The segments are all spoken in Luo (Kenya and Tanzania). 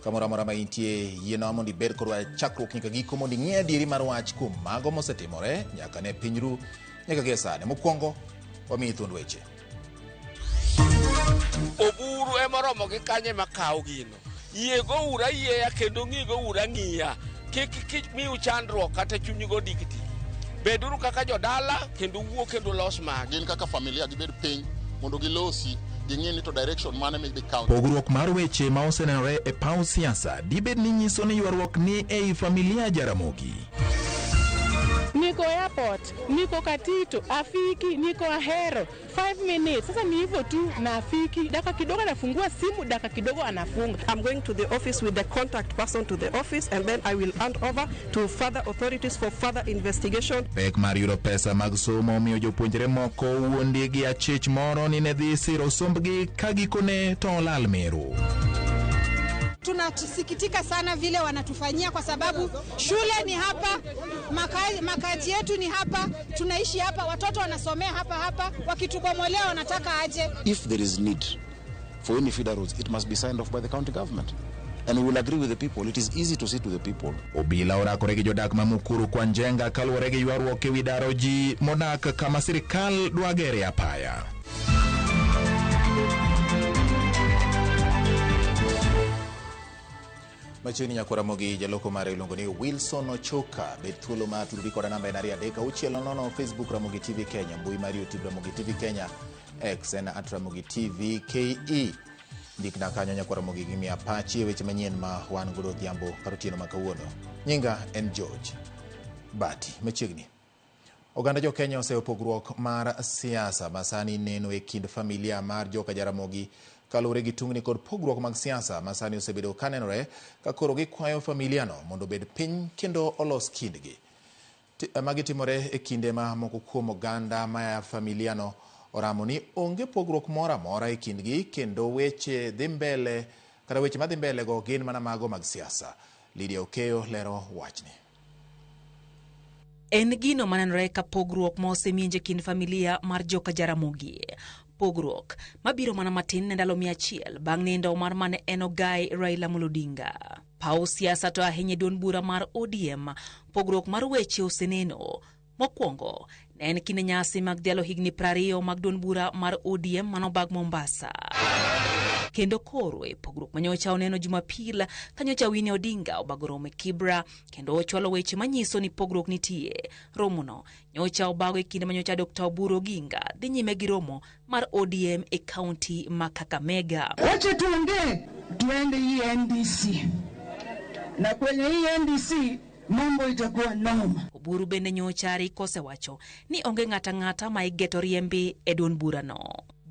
Kamoro amora ma intie, yienwa mondo ibed kodwa e chakruok nyaka giko mondo ing'e adieri mar wach kuom mago mosetimore nyaka ne piny ru nyaka gie sani. Mokwongo, wamiyi thuond weche. Oburu ema oromo gi kanye ema kawo gino. Yie gouru ayieya kendo ng'i gouru ang'iya. Kik kik miu chandruok kata chunyu go dikti. Beduru kaka jodala kendo wuo kendo los magi. Gin kaka familia gibed piny mondo gilosi ging'i ni to direction mane midhi kaw. Pogruok mar weche ma osenenore e paw siasa dibed ni nyiso ni ywaruok ni ei familia Jaramogi. Niko airport, niko Katito, afiki, niko Ahero, 5 minutes. Sasa ni hivyo tu na afiki, dakika kidogo anafungua simu, dakika kidogo anafunga. I'm going to the office with the contact person to the office and then I will hand over to further authorities for further investigation. Pek mar yudo pesa mag somo omiyo jopuonjre moko wuondi gi achich moro ni ne dhi siro sombgi ka gikone to olal meru. Tunasikitika sana vile wanatufanyia kwa sababu shule ni hapa, makazi yetu ni hapa, tunaishi hapa, watoto wanasomea hapa hapa, wakitubomolea wanataka aje. If there is need for any feeder roads, it must be signed off by the county government. And we will agree with the people. It is easy to say to the people. Obila orakore gi jodak ma Mukuru kwa Njenga kaluwore gi ywaruok ewi daro ji modak kama sirikal dwa gere apaya. Machiegni nyakwa Ramogi jaloko mare iluongo ni Wilson Ochoka. Bed thuolo mar tudori koda namba en 23600 Facebook Ramogi TV Kenya, mbui mar YouTube Ramogi TV Kenya, X en @RamogiTV KE. Ndikna kanyo nyakwa Ramogi gi miya pachi e weche manyien ma wan godo odhiambo kata otieno ma kawuono. Nyinga en George Bati. Machiegni. Oganda jo Kenya oseyo pogruok mar siasa ma sani neno e kind familia mar joka Jaramogi kaluwore gi tungni kod pogruok mag siasa ma sani osebedo kanenore ka koro gikwayo familia no mondo obed piny kendo olos kindgi. Magi timore e kinde ma moko kuom oganda maya familia no oramo ni onge pogruok moro amora e kindgi kendo weche dhi mbele kata weche madhi mbele go gin mana mago mag siasa. Lydia Okeyo lero wachni. En gino manenore ka pogruok ma osemienje kind familia mar joka Jaramogi. Pogruok mabiro mana matin ne ndalo 100 bang' nindo mar mane en ogai Raila Amolo Odinga. Paw siasa to ahinya e duond bura mar ODM, pogruok mar weche oseneno. Mokwongo, ne en kinde nyasi mag dhialo higni 20 mag duond bura mar ODM manobag Mombasa. Kendo koro e pogruok manyocha oneno Jumapil ka nyocha Winnie Odinga obago romo e Kibra kendo ochwalo weche manyiso ni pogruok nitie. Romono nyocha obago e kinde manyocha Dr. Oburu Oginga dhi nyime gi romo mar ODM e kaunti ma Kakamega. Wacha tuongee, tuende hii NDC. Na kwenye hii NDC mambo itakuwa noma. Oburu bende nyocha kosewacho ni onge ng'ata ng'ata ma igeto riembi e duond burano.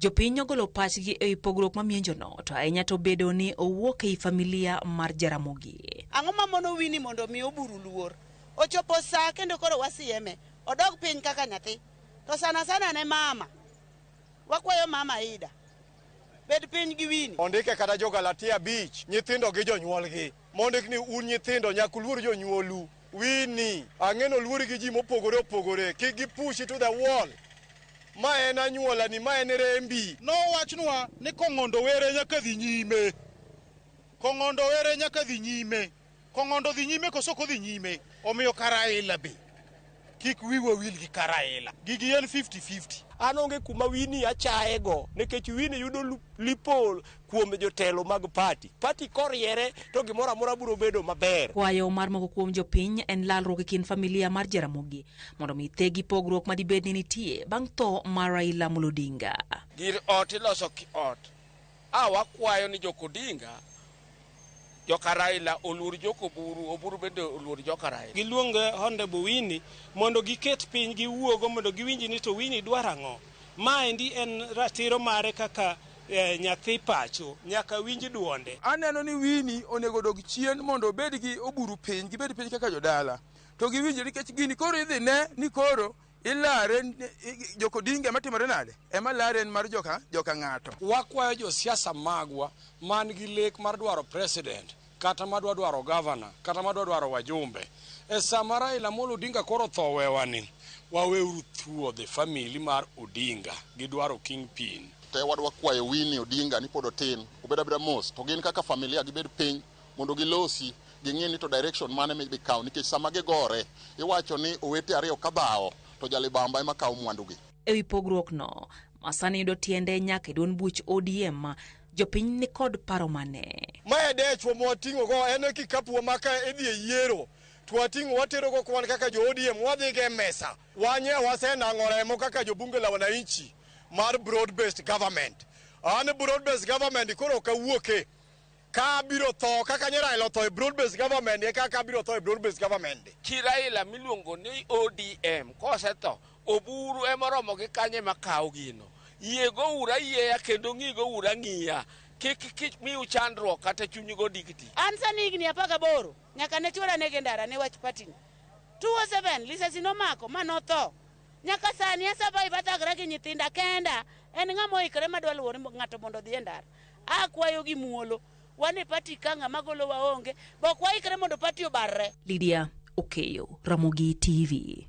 Jopiny ogolo pachgi ewi pogruok mamienjono to ahinya to bedo ni owuok ei familia mar Jaramogi. Ang'o ma mono Winnie mondo mi Oburu luor? Ochopo saa kendo koro wasieme, odog piny kaka nyathi. To sana sana ne mama. Wakwayo mama Ida. Bed piny gi Winnie. Ondike kata jo Galatia 5, nyithindo gi jonyuolgi. Mondik ni un nyithindo nyaka uluor jonyuolu. Winnie, ang'eno luori gi ji mopogore opogore, kik gipushi to the wall. Ma en anyuolani, ma en rembi. Nowachnwa ni Kong'ondo were nyaka dhi nyime. Kong'ondo were nyaka dhi nyime. Kong'ondo dhi nyime koso ok odhi nyime. Omiyo Karaila be kik wiwa wil gi Karaila. Gigi en 50-50. An onge kuma Winnie achaye go nikech Winnie yudo lipol kuom jotelo mag party. Party koriere to gimoro amora biro bedo maber. Kwayo mar moko kuom jopiny en lalruok e kind familia mar Jaramogi mondo mi thegi pogruok madibed ni nitie bang' tho mar Raila Amolo Odinga. Gir ot iloso ki ot. A wakwayo ni jok Odinga, joka Raila oluor jok Oburu, Oburu bende oluor joka Raila. Giluong Honorable Winnie mondo giket piny giwuogo mondo giwinj ni to Winnie dwaro ang'o. Maendi en ratiro mare kaka nyathi pacho, nyaka winj duonde. Aneno ni Winnie onego dog chien mondo obed gi Oburu piny, gibed piny kaka jodala. To giwinj nikech gini koro idhi ne ni koro ilare jok Odinga ema timore nade? Ema lare en mar joka ng'ato. Wakwayo josiasa magwa man gi lek mar dwaro president, kata madwa dwaro governor, kata madwa dwaro wajumbe. E sama Raila Amolo Odinga koro tho wewani, waweuru thuodhe family mar Odinga gidwaro kingpin. Te wadwa kwayo Winnie Odinga ni pod otin, obed abeda mos, to gin kaka familia gibed piny mondo gilosi ging'i ni to direction mane midhi kawo nikech sama gigore iwacho ni owete ariyo ka dhawo to jalibamba ema kawo mwandugi. Ewi pogruok no, masani yudo tiende nyaka e duond buch ODM, jopiny ni kod paro mane? Mae dechwa mwating'o go en e kikapu ma ka idhi e yiero to wating'o watero go kwan kaka jo ODM wadhi go e mesa. Wanye wasenang'o remo kaka jobunge la wananchi mar broad based government. An broad based government koro ok awuoke. Ka abiro tho kaka nye Raila otho e broad based government e kaka abiro tho e broad based government. Chi Raila miluongo ni ODM kosetho, Oburu ema oromo gi kanye makawo gino. Yie gouru ayieya kendo ng'i gouru ang'iya. Kik miu chandruok kata chunygo dikti. An sani higni 18 nyaka ne chuora nege ndara ne wach party ni. 207 lisasi nomako ma notho. Nyaka sani a survive athagra gi nyithinda kenda. En ng'ama oikore madwa luwo ng'ato mondo odhi e ndara. Akwayo gi muolo. Wan e party ka ng'ama golowa onge. Be ok waikre mondo party obarre. Lydia Okeyo, Ramogi TV.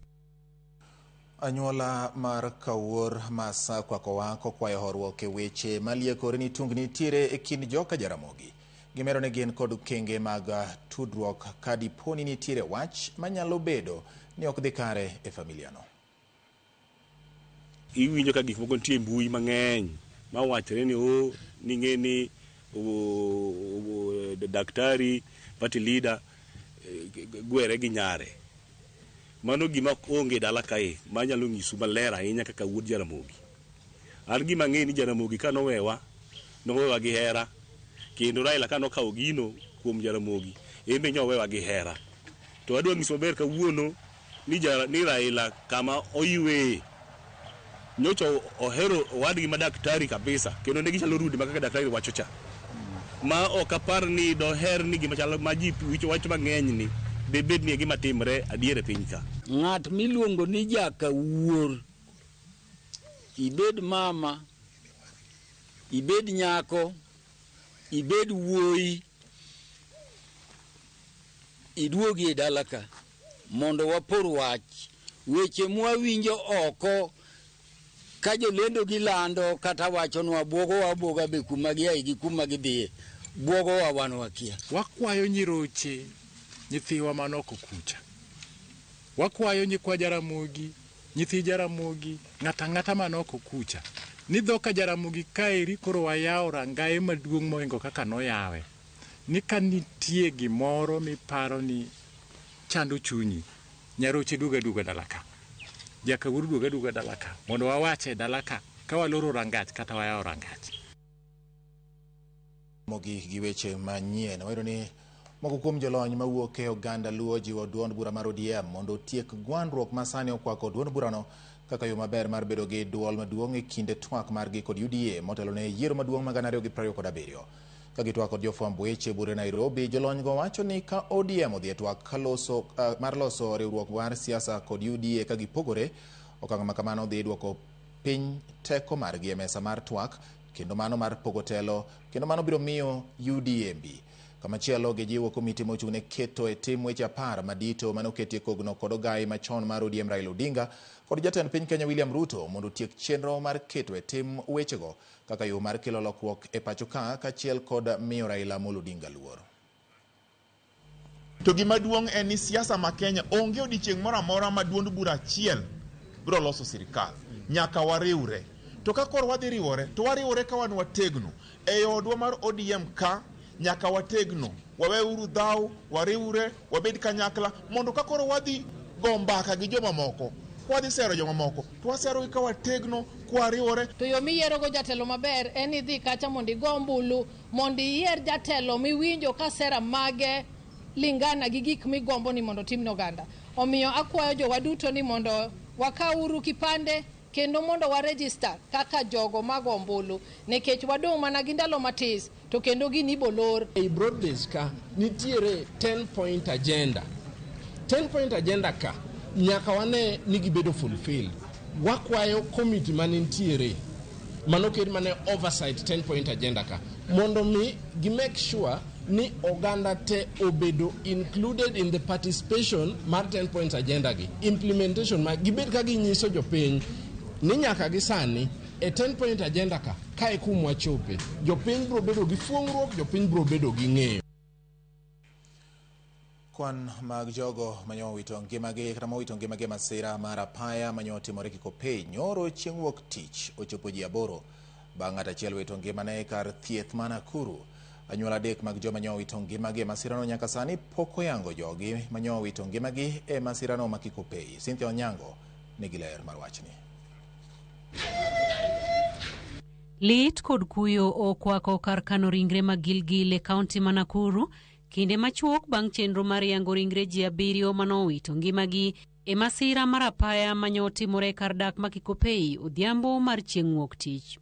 Anyuola mar Kawuor Masakwa Kowako kwayo horuok e weche maliekore ni tungni nitiere e kind joka Jaramogi. Gimedo ni gin kod okenge mag tudruok ka dipo ni nitiere wach manyalo bedo ni ok dhi kare e familia no. Iwinjo ka gik moko nitie e mbui mang'eny mawachore ni o ning'e ni daktari party leader gwere gi nyare. Mano gima onge dala kae manyalo nyisu maler ahinya kaka wuod Jaramogi. An gima ang'eyo ni Jaramogi ka nowewa, nowewa gi hera kendo Raila ka nokawo gino kuom Jaramogi, en be nyowewa gi hera. To adwa nyiso maber kawuono ni, ni Raila kama oyweye nyocha ohero owadgi ma daktari kabisa kendo ne gichalo rude ma kaka daktari wacho cha ma ok apar ni doher ni gima chalo ma ji wicho wach mang'eny ni debed ni e gima timre adier e piny ka. Ng'at miluongo ni jakawuor, ibed mama, ibed nyako, ibed wuoyi, iduogi e dala ka mondo wapor wach. Weche mwawinjo oko ka jolendo gilando kata wachonwa bwogowa abwoga be kuma giaye gi kuma gidhiye bwogowa wan wakia. Wakwayo nyiroche nyithiwa man oko kucha. Wakwayo nyikwa Jaramogi, nyithi Jaramogi, ng'ata ang'ata man oko kucha. Ni dhoka Jaramogi kaeri koro wayawo rangae maduong' mohingo kaka noyawe. Ni ka nitie gimoro miparo ni chando chunyi, nyaroche duoga aduoga dala ka. Jakawuor duoga aduoga dala ka. Mondo wawache e dala ka, ka waloro rangach kata wayawo rangach. Mogik gi weche manyien wayudo ni moko kuom jolony mawuok e oganda Luo jiwo duond bura mar ODM mondo otiek gwandruok ma sani okwako duond burano kaka yo maber mar bedo gi duol maduong' e kinde twak margi kod UDA motelo ne yiero maduong' mag 2027. Ka gitwak kod jofwamb weche bure Nairobi, jolony go wacho ni ka ODM odhi e twak mar loso riwruok mar siasa kod UDA ka gipogore, okang' ma kamano dhi duoko piny teko margi e mesa mar twak kendo mano mar pogo telo kendo mano biro miyo UDA mbi. Kamachielo gijiwo komiti mochung' ne keto e tim weche 10 madito mane oketie kogno kod ogai machon mar ODM Raila Odinga kod jatend piny Kenya William Ruto mondo otiek chenro mar keto e tim wechego kaka yo mar kelo lokruok e pacho ka kaachiel kod miyo Raila Amolo Odinga luor. To gima duong' en ni siasa ma Kenya onge odiechieng' moro amora ma duond bura achiel biro loso sirikal. Nyaka wariwre. To ka koro wadhi riwore, to wariwore ka wan wategno. E odwa mar ODM ka, nyaka wategno. Waweuru dhaw, wariwre, wabed kanyakla, mondo ka koro wadhi go mbaka gi jomamoko, wadhi sero jomamoko, to waserogi ka wategno, kwariwore. To yo miyierogo jatelo maber en idhi kacha mondo igo ombulu mondo iyier jatelo miwinjo ka sera mage lingana gi gik migombo ni mondo otim ne oganda. Omiyo akwayo jowa duto ni mondo wakawuru kipande kendo mondo wa register kaka jogo mago ombulu nikech wadong' mana gi ndalo matis to kendo gini ibolor. Ei broad base ka nitiere 10 point agenda. 10 point agenda ka nyaka wane ni gibedo fulfilled. Wakwayo committee manentiere manoket mane oversight 10 point agenda ka mondo mi gi make sure ni oganda te obedo included in the participation mar 10 points agenda gi implementation ma gibed ka ginyiso jopiny ni nyaka gi sani e 10 point agenda ka kae kumwa chope jopiny biro bedo gi fuong'ruok, jopiny biro bedo gi ng'eyo. Kwan mag jogo manyo wito ngimagi kata mowito ngimagi e masira mar apaya manyo otimore Kikopey nyoro chieng' wuok tich ochopo ji 8 bang' ng'at achiel wito ngimane kar thieth ma Nakuru. Anyuola 3 mag joma nyo wito ngimagi e masirano nyaka sani pok oyango jogi manyo wito ngimagi e masirano ma Kikopey. Cynthia Onyango nigi ler mar wachni. Lit kod kuyo okwako kar kano ringre mag Gilgil e kaunti ma Nakuru kinde machuok bang' chenro mar yango ringre ji 7 manowito ngimagi e masira mar apaya manyo otimore kar dak ma Kikopey odhiambo mar chieng' wuok tich.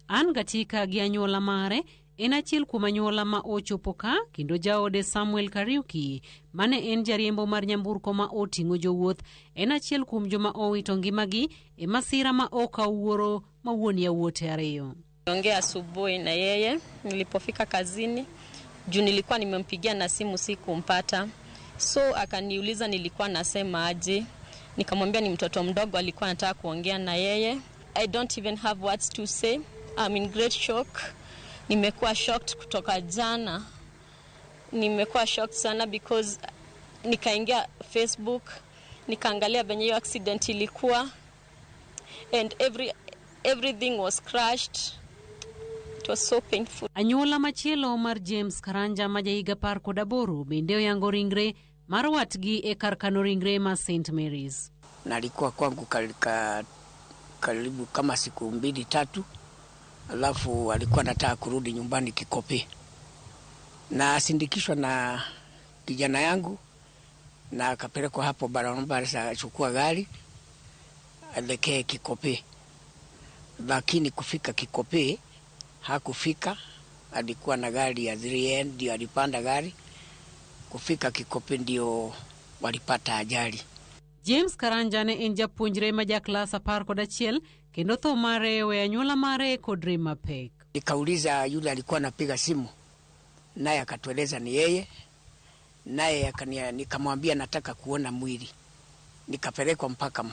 Ann Gatika gi anyuola mare en achiel kuom anyuola ma ochopo ka kendo jaode Samuel Kariuki mane en jariembo mar nyamburko ma oting'o jowuoth en achiel kuom joma owito ngimagi e masira ma ok awuoro ma wuon yawuote 2. Ongea asubuhi na yeye nilipofika kazini juu nilikuwa nimempigia na simu sikumpata, so akaniuliza nilikuwa nasema aje, nikamwambia ni mtoto mdogo alikuwa anataka kuongea na yeye. I don't even have words to say. I'm in great shock. Nimekuwa shocked kutoka jana. Nimekuwa shocked sana because nikaingia Facebook, nikaangalia venye hiyo accident ilikuwa and everything was crashed. It was so painful. Anyuola machielo mar James Karanja ma jahiga 18 bende oyango ringre mar watgi e kar kano ringre ma St Mary's. Na alikuwa kwangu karibu kama siku 2-3, alafu alikuwa anataka kurudi nyumbani Kikopey. Na asindikishwa na kijana yangu na akapelekwa hapo barabara, achukua gari aelekee Kikopey. Lakini kufika Kikopey hakufika, alikuwa na gari ya 3N ndio alipanda gari. Kufika Kikopey ndio walipata ajali. James Karanja ne en japuonjre ma ja klas 11 kendo tho mare oweyo anyuola mare kod rem mapek. Nikauliza yule alikuwa anapiga simu, naye akatueleza ni yeye, naye nikamwambia nataka kuona mwili. Nikapelekwa mpaka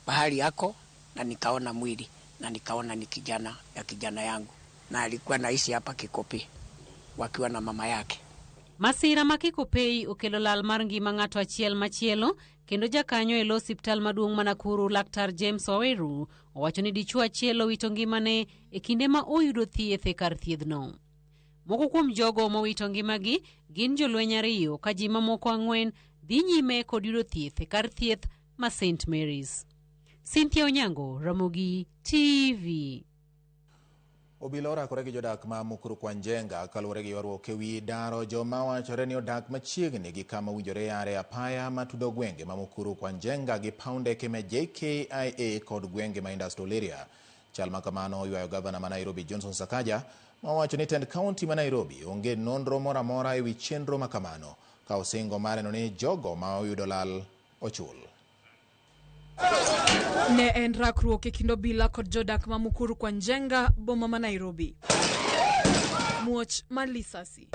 pahali yako na nikaona mwili na nikaona ni kijana ya kijana yangu, na alikuwa naishi hapa Kikopey wakiwa na mama yake. Masira ma Kikopey okelo lal mar ngima ng'ato achiel machielo kendo jakanyo e lo osiptal maduong' ma Nakuru Laktar James Waweru owacho ni dichuo achiel owito ngimane e kinde ma oyudo thieth e kar thiedhno. Moko kuom jogo mowito ngimagi gin jolweny 2 ka ji mamoko 4 dhi nyime kod yudo thieth e kar thieth ma St Mary's. Cynthia Onyango, Ramogi TV. Obila orakore gi jodak ma Mukuru kwa Njenga kaluwore gi ywaruok ewi daro joma wachore ni odak machiegni gi kama owinjore yare apaya matudo gwenge ma Mukuru kwa Njenga gi paw ndeke ma JKIA kod gwenge ma Industrial Area. Chal ma kamano oywayo gavana ma Nairobi Johnson Sakaja ma owacho ni tend kaunti ma Nairobi onge nonro moro amora ewi chenro ma kamano ka osingo mar neno ni jogo ma oyudo lal ochul. Ne en rakruok e kind obila kod jodak ma Mukuru kwa Njenga boma ma Nairobi. Muoch mar lisasi,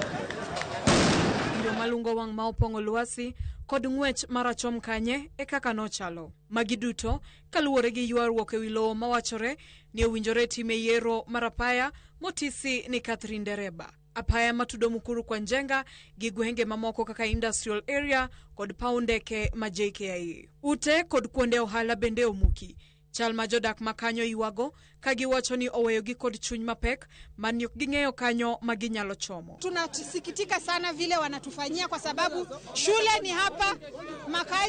iro malungo wang' ma opong'o lwasi kod ng'wech marachom kanye e kaka nochalo. Magi duto kaluwore gi ywaruok ewi lowo mawachore ni owinjore time yiero mar apaya motisi ni Catherine Dereba. Apaya matudo Mukuru kwa Njenga gi gwenge mamoko kaka Industrial Area kod paw ndeke ma JKIA. Ute kod kuonde ohala bende omuki. Chal ma jodak makanyo ywago ka giwacho ni oweyogi kod chuny mapek mani ok ging'eyo kanyo ma ginyalo chomo. Tunasikitika sana vile wanatufanyia kwa sababu shule ni hapa,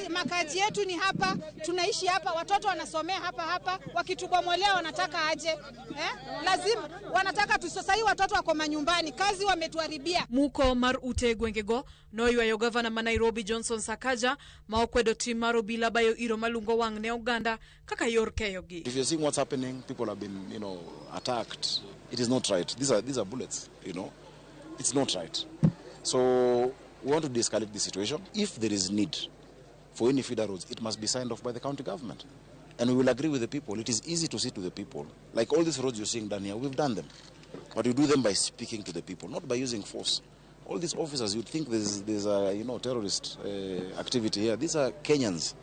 makazi yetu ni hapa, tunaishi hapa, watoto wanasomea hapa hapa, wakitubomolea wanataka aje? Lazima wanataka sasa hii watoto wako manyumbani, kazi wametuharibia. Muko mar ute gwengego noywayo gavana ma Nairobi Johnson Sakaja ma okwedo tim mar obila bayo iro malungo wang' ne oganda kaka yor keyogi. If you're seeing what's happening, people have been, attacked. It is not right. These are bullets, It's not right. So we want to de-escalate the situation. If there is need for any feeder roads, it must be signed off by the county government. And we will agree with the people. It is easy to say to the people, like all these roads you're seeing done here, we've done them. But we do them by speaking to the people, not by using force. All these officers, you'd think there's a terrorist activity here. These are Kenyans.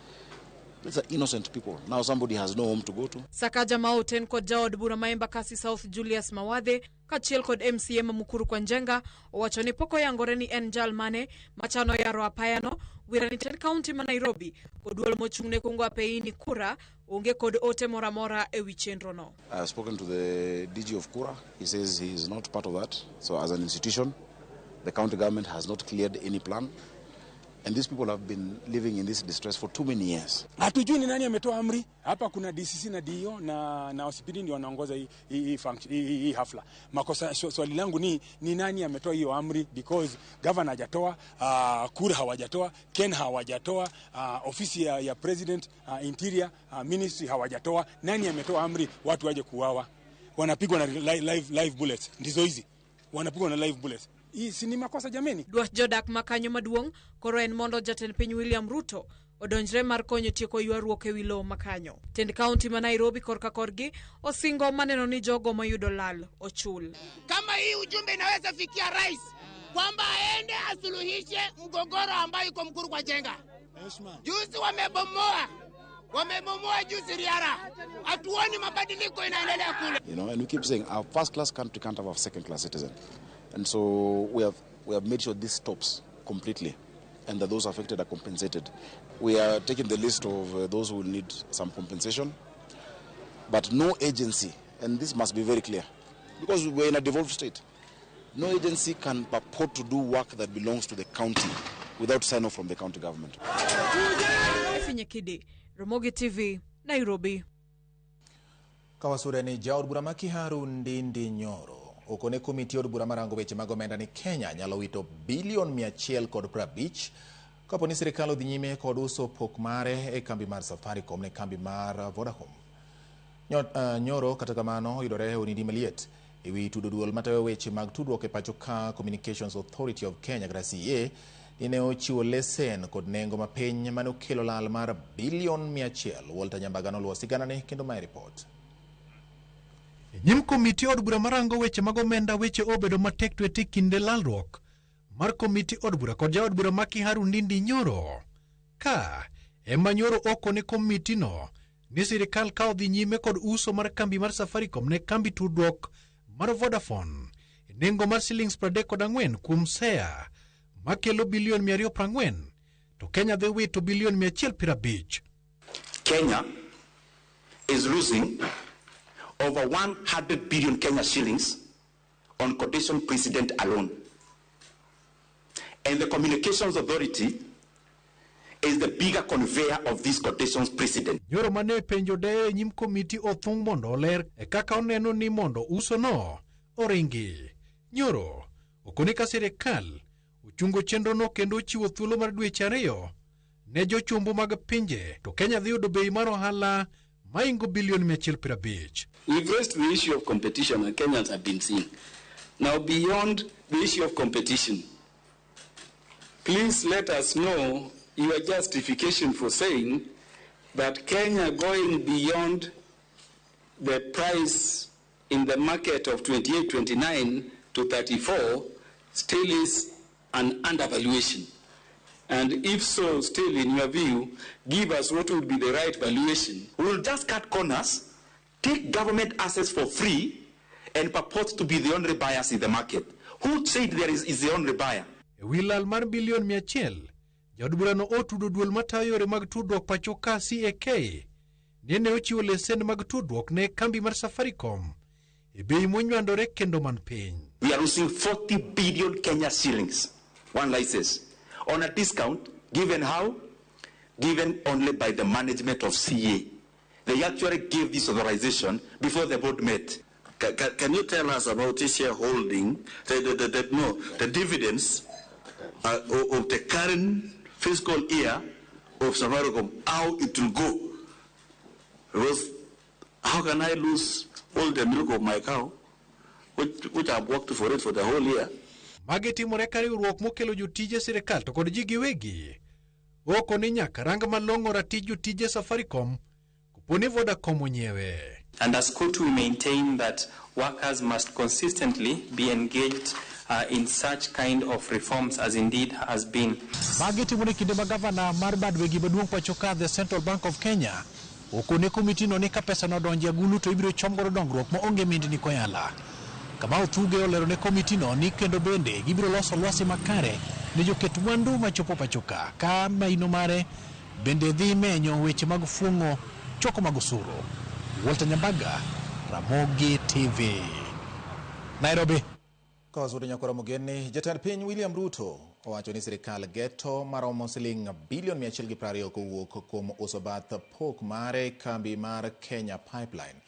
These are innocent people. Now somebody has no home to go to. Sakaja ma oten kod jaod bura ma Embakasi South Julius Mawadhe kaachiel kod MCA ma Mukuru kwa Njenga owacho ni pok oyangore ni en jal mane machano yaro apayano Wirani tend kaunti ma Nairobi kod duol mochung' ne kungo apeini KURA onge kod ote moro amora ewi chenrono. I have spoken to the DG of KURA. He says he is not part of that. So as an institution, the county government has not cleared any plan. And these people have been living in this distress for too many years. Hatujui ni nani ametoa amri hapa. Kuna DCC na DO na OCPD ndio wanaongoza hii hafla. Makosa, swali langu ni nani ametoa hiyo amri, because governor hajatoa, KURA hawajatoa, KeNHA hawajatoa, ofisi ya president, interior ministry hawajatoa. Nani ametoa amri watu waje kuuawa? Wanapigwa na live bullets, ndizo hizi wanapigwa na live bullets. Hii si ni makosa jameni? Dwach jodak ma kanyo maduong' koro en mondo jatend piny William Ruto odonjre mar konyo tieko ywaruok ewi lowo ma kanyo. Tend kaunti ma Nairobi korka korgi osingo maneno ni jogo moyudo lal ochul. Kama hii ujumbe inaweza fikia rais kwamba aende asuluhishe mgogoro ambayo iko Mukuru kwa Njenga. Juzi wamebomoa juzi Riara, hatuoni mabadiliko inaendelea kule. And we keep saying our first class country can't have a second class citizen. And so we have made sure this stops completely and that those affected are compensated. We are taking the list of those who will need some compensation, but no agency, and this must be very clear, because we're in a devolved state, no agency can purport to do work that belongs to the county without sign off from the county government. Efinye Kidi, Ramogi TV, Nairobi. Kawasure ni jaod bura ma Kiharu Ndindi Nyoro okone komiti od bura marango weche mag omenda ni Kenya nyalo wito bilion 150 kapo ni sirikal odhi nyime kod uso pok mare e kambi mar Safaricom ne kambi mar Vodacom. Nyoro kata kamano yudore e onidi maliet ewi tudo duol matayo weche mag tudruok e pacho ka Communications Authority of Kenya kata CA ni ne ochiwo lesen kod nengo mapiny mane okelo lal mar bilion 100. Walter Nyambaga noluwo siganane kendo mae ripot. E nyim komiti od bura marango weche mag omenda, weche obedo matek twete kinde lalruok mar komiti od bura kod jaod bura ma Kiharu Ndindi Nyoro ka ema Nyoro okone komiti no ni sirikal ka odhi nyime kod uso mar kambi mar Safaricom ne kambi tudruok mar Vodafone e nengo mar silings 34 kuom sea makelo bilion 240 to Kenya dhi wito bilion 150. Kenya is losing over 100 billion Kenya shillings on condition precedent alone. And the Communications Authority is the bigger conveyor of these conditions precedent. Nyoro mane penjo deyo e nyim komiti othung mondo oler e kaka oneno ni mondo uso no oringi. Nyoro okone ka sirikal ochungo chenrono kendo ochiwo thuolo mar dweche 2 ne jochombo mag pinje to Kenya dhi yudo bei mar ohala maingo bilion 150. We've raised the issue of competition and Kenyans have been seeing. Now, beyond the issue of competition, please let us know your justification for saying that Kenya going beyond the price in the market of 28, 29 to 34 still is an undervaluation. And if so, still in your view, give us what would be the right valuation. We'll just cut corners, take government assets for free, and purport to be the only buyers in the market. Who said there is the only buyer? E wi lal mar bilion 100, jaod burano otudo duol matayo yore mag tudruok pacho ka CAK ni ne ochiwo lesen mag tudruok ne kambi mar Safaricom e bei monywandore kendo man piny. We are losing 40 billion Kenya shillings, one license, on a discount given how? Given only by the management of CA. They actually gave this authorization before the board met. Can you tell us about this shareholding, no, the dividends of the current fiscal year of Safaricom, how it will go? Because how can I lose all the milk of my cow, which I've worked for it for the whole year? Magi timore ka riwruok mokelo jotije sirikal to kod ji giwegi oko ni nyaka rang malong'o ratich jotije Safaricom kopo ni Vodacom onyiewe. And as COTU, we maintain that workers must consistently be engaged in such kind of reforms as indeed has been. Magi timore kinde ma gavana mar bad wegi maduong' pacho ka the Central Bank of Kenya okone komitino ni ka pesa no odonjo e agulu to ibiro chom godo dongruok ma onge mindni koyala. Kamau Thuge olero ne komitino ni kendo bende gibiro loso lwasi makare. ne joket mwandu machopo pachoka ka maino mare bende dhi menyo weche mag fuong'o choko mag osuru. Walter Nyambaga, Ramogi TV, Nairobi. Kawasudo nyakwara Mogeni, jatend piny William Ruto owacho ni sirikal geto maromo siling bilion 120 kowuok kuom uso bath pok mare kambi mar Kenya Pipeline.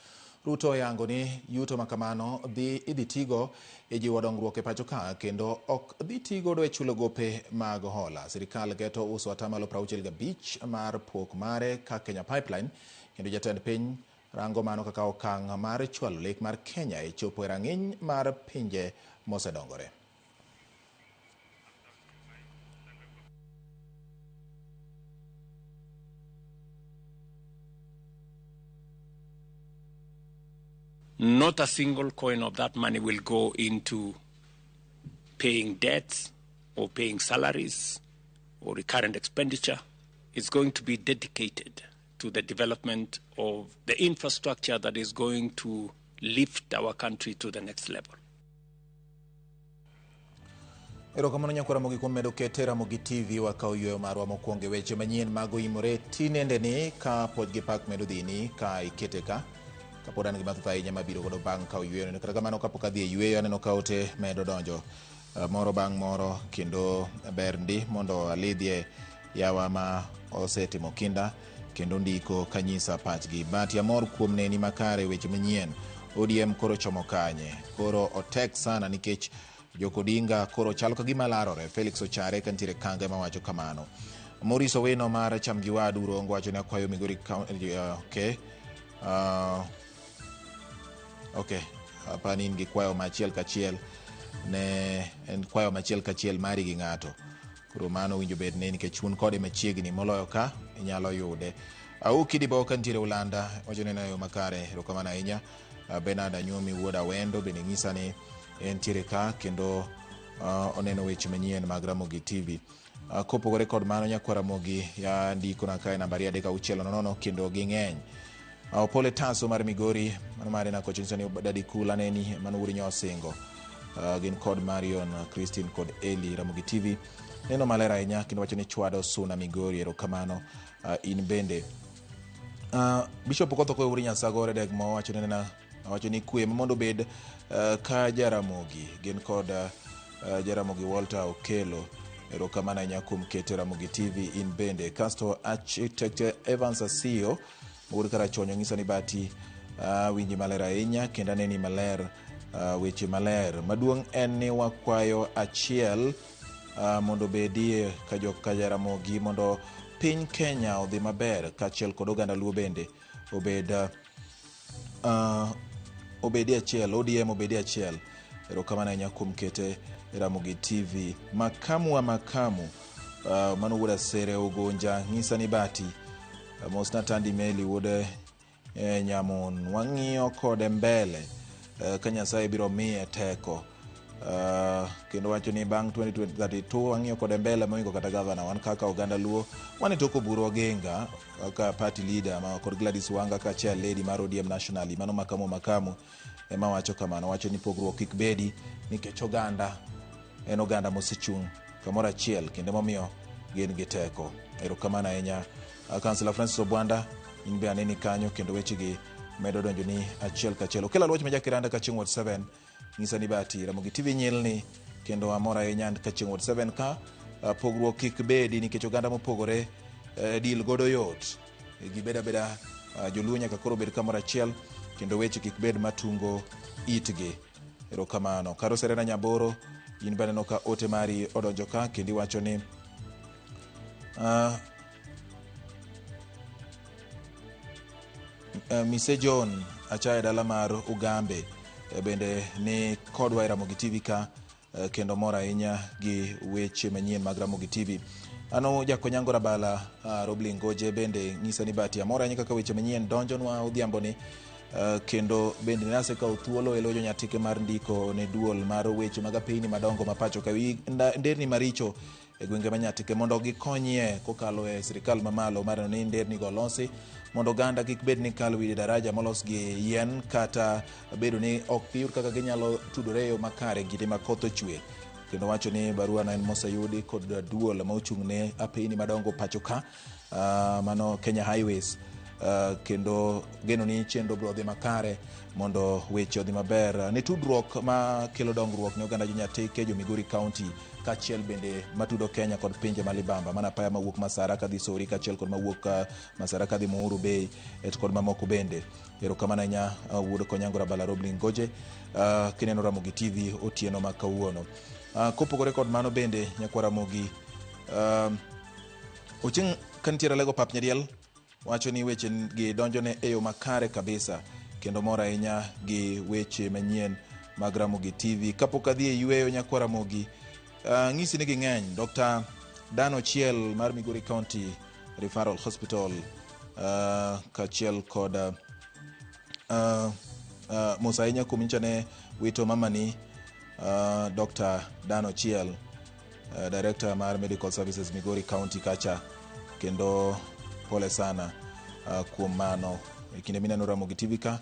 Ruto oyango ni yuto makamano idhi tigo e jiwo dongruok e pacho ka kendo ok dhi tigodo e chulo gope mag hola. Sirikal geto uso atamalo 65 mar pok mare ka Kenya Pipeline kendo jatend piny rango mano kaka okang' mar chwalo lek mar Kenya e chopo e rang'iny mar pinje mosedongore. Not a single coin of that money will go into paying debts or paying salaries or recurrent expenditure. It's going to be dedicated to the development of the infrastructure that is going to lift our country to the next level. Erokamano nyakwara Ramogi kuom medo kete Ramogi TV wakawo yweyo marwa mokwongo e weche manyien mag oimore tinende ni ka pod gi pak medo dhini ka ikete ka kapod an gi mathoth ahinya mabiro godo bang' kawo yweyo. Kata kamano kapok adhi e yweyo aneno ka ote medo donjo moro bang' moro kendo ber ndi mondo alidhie yawa ma osetimo kinda kendo ndiko kanyisa pachgi. Bahati amor kuom neni makare weche manyien. ODM koro chomo kanye? Koro otek sana nikech Jokodinga koro chalo ka gima larore. Felix Ochare kantiere Kanga ema wacho kamano. Maurice Owino mar Chamgiwadu Rongo wacho ni akwayo Migori County. Okay. Okay. Apani in gi kwayo machiel kachiel ne en kwayo machiel kachiel mari gi ng'ato. Koro mano winjo bed ne nikech un kode machiegni moloyo ka inyalo yude. Auki Dibo kantiere Ulanda wacho ni yo makare, erokamano ahinya. Bernard Anyuomi wuod Awendo bende nyisa ni entiere ka kendo oneno weche manyien mag Ramogi TV. Kopogore kod mano nyakwar Ramogi ya ndiko na kae nambari 360 kendo ging'eny. Opole Taso mar Migori mano mare na kocha nyiso ni Dadi Kula neni mano wuod Nyosingo. Gin kod Marion, Christine kod Eli. Ramogi TV neno maler ahinya kendo wacho ni chwado suna Migori, erokamano in bende. Bishop Okoth Okoye wuod Nyasagore deg mo wacho ni nena wacho ni kwe mondo obed ka Jaramogi gin kod Jaramogi Walter Okelo, erokamano ahinya kuom keto Ramogi TV in bende. Kasto Architect Evans Asiyo wuod Karachuonyo ng'iso ni Bahati winji maler ahinya kendo aneni maler, weche maler. Maduong' en ni wakwayo achiel mondo obedie ka joka Jaramogi mondo piny Kenya odhi maber kaachiel kod oganda Luo bende obed obedi achiel, ODM obedi achiel. Erokamano ahinya kuom kete Ramogi TV. Makamu wa makamu mano wuod Asere Ogonja ng'isa ni Bahati mosna Tandi Meli wuod Nyamun wang'iyo kode mbele ka Nyasaye biro miye teko. Kendo wacho ni bang' 2032 wang'iyo kode mbele moingo kata gavana. Wan kaka oganda Luo wan e tok Oburu Oginga kaka party leader ma kod Gladys Wanga kaka chair lady mar ODM nationally. Mano makamu makamu ema wacho kamano. Wacho ni pogruok kik bedi nikech oganda en oganda mosechung' kamoro achiel kendo momiyo gin gi teko. Erokamano ahinya Councillor Francis Obwanda, in be aneni kanyo kendo wechegi medo donjo ni achiel kachiel. Okelo aluoch ma Jakiranda ka chieng' Ward 7 ng'isa ni Bahati Ramogi TV nyilni kendo amor ahinya ka chieng' Ward 7 ka pogruok kik bedi nikech oganda mopogore deal godo yot. Gibed abeda joluo nyaka koro bed kamoro achiel kendo weche kik bed matungo itgi. Erokamano. Karo Serena Nyaboro, in be aneno ka ote mari odonjo ka kendo iwacho ni Mise John Achaya dala mar Ugambe bende ni kodwa e Ramogi TV ka kendo mor ahinya gi weche manyien mag Ramogi TV. Ano Jakonyango Rabala Roblin Goje bende ng'isa ni Bahati amor ahinya kaka weche manyien donjonwa odhiambo ni kendo bende nasekawo thuolo e lojo nyatike mar ndiko ne duol mar weche mag apeyni madongo ma pacho ka nderni maricho e gwenge ma Nyatike mondo gikonyie kokalo e sirikal mamalo mar neno ni nderni go olosi mondo oganda kik bed ni kalo wi daraja molos gi yien kata bedo ni ok giyud kaka ginyalo tudore e yo makare kinde ma koth ochwe. Kendo wacho ni barua no en moseyudi kod duol ma ochung' ne apeyni madongo pacho ka, mano Kenya Highways. Kendo geno ni chenro biro dhi makare mondo weche odhi maber ne tudruok ma kelo dongruok ne oganda jo Nyatike, jo Migori County, kaachiel bende matudo Kenya kod pinje ma libamba, mana apaya mawuok Masara kadhi Sori, kaachiel kod mawuok Masara kadhi Muhuru Bay et kod mamoko bende. Erokamano ahinya, wuod Konyango Rabala Roblin Goje, kineno Ramogi TV otieno ma kawuono. Kopogore kod mano bende, nyakwa Ramogi, Ochieng' kanitiere Alego Pap Nyadiel wacho ni weche gi donjone e yo makare kabisa kendo mor ahinya gi weche manyien mag Ramogi TV. Kapok adhi e yweyo, nyakwa Ramogi, ng'isi ni ging'eny. Dr. Dan Ochiel mar Migori County Referral Hospital, kaachiel kod mos ahinya kuom nyicha ne wito mamani, Dr. Dan Ochiel, Director mar Medical Services Migori County kacha, kendo pole sana kuom mano. E kinde mineno Ramogi TV ka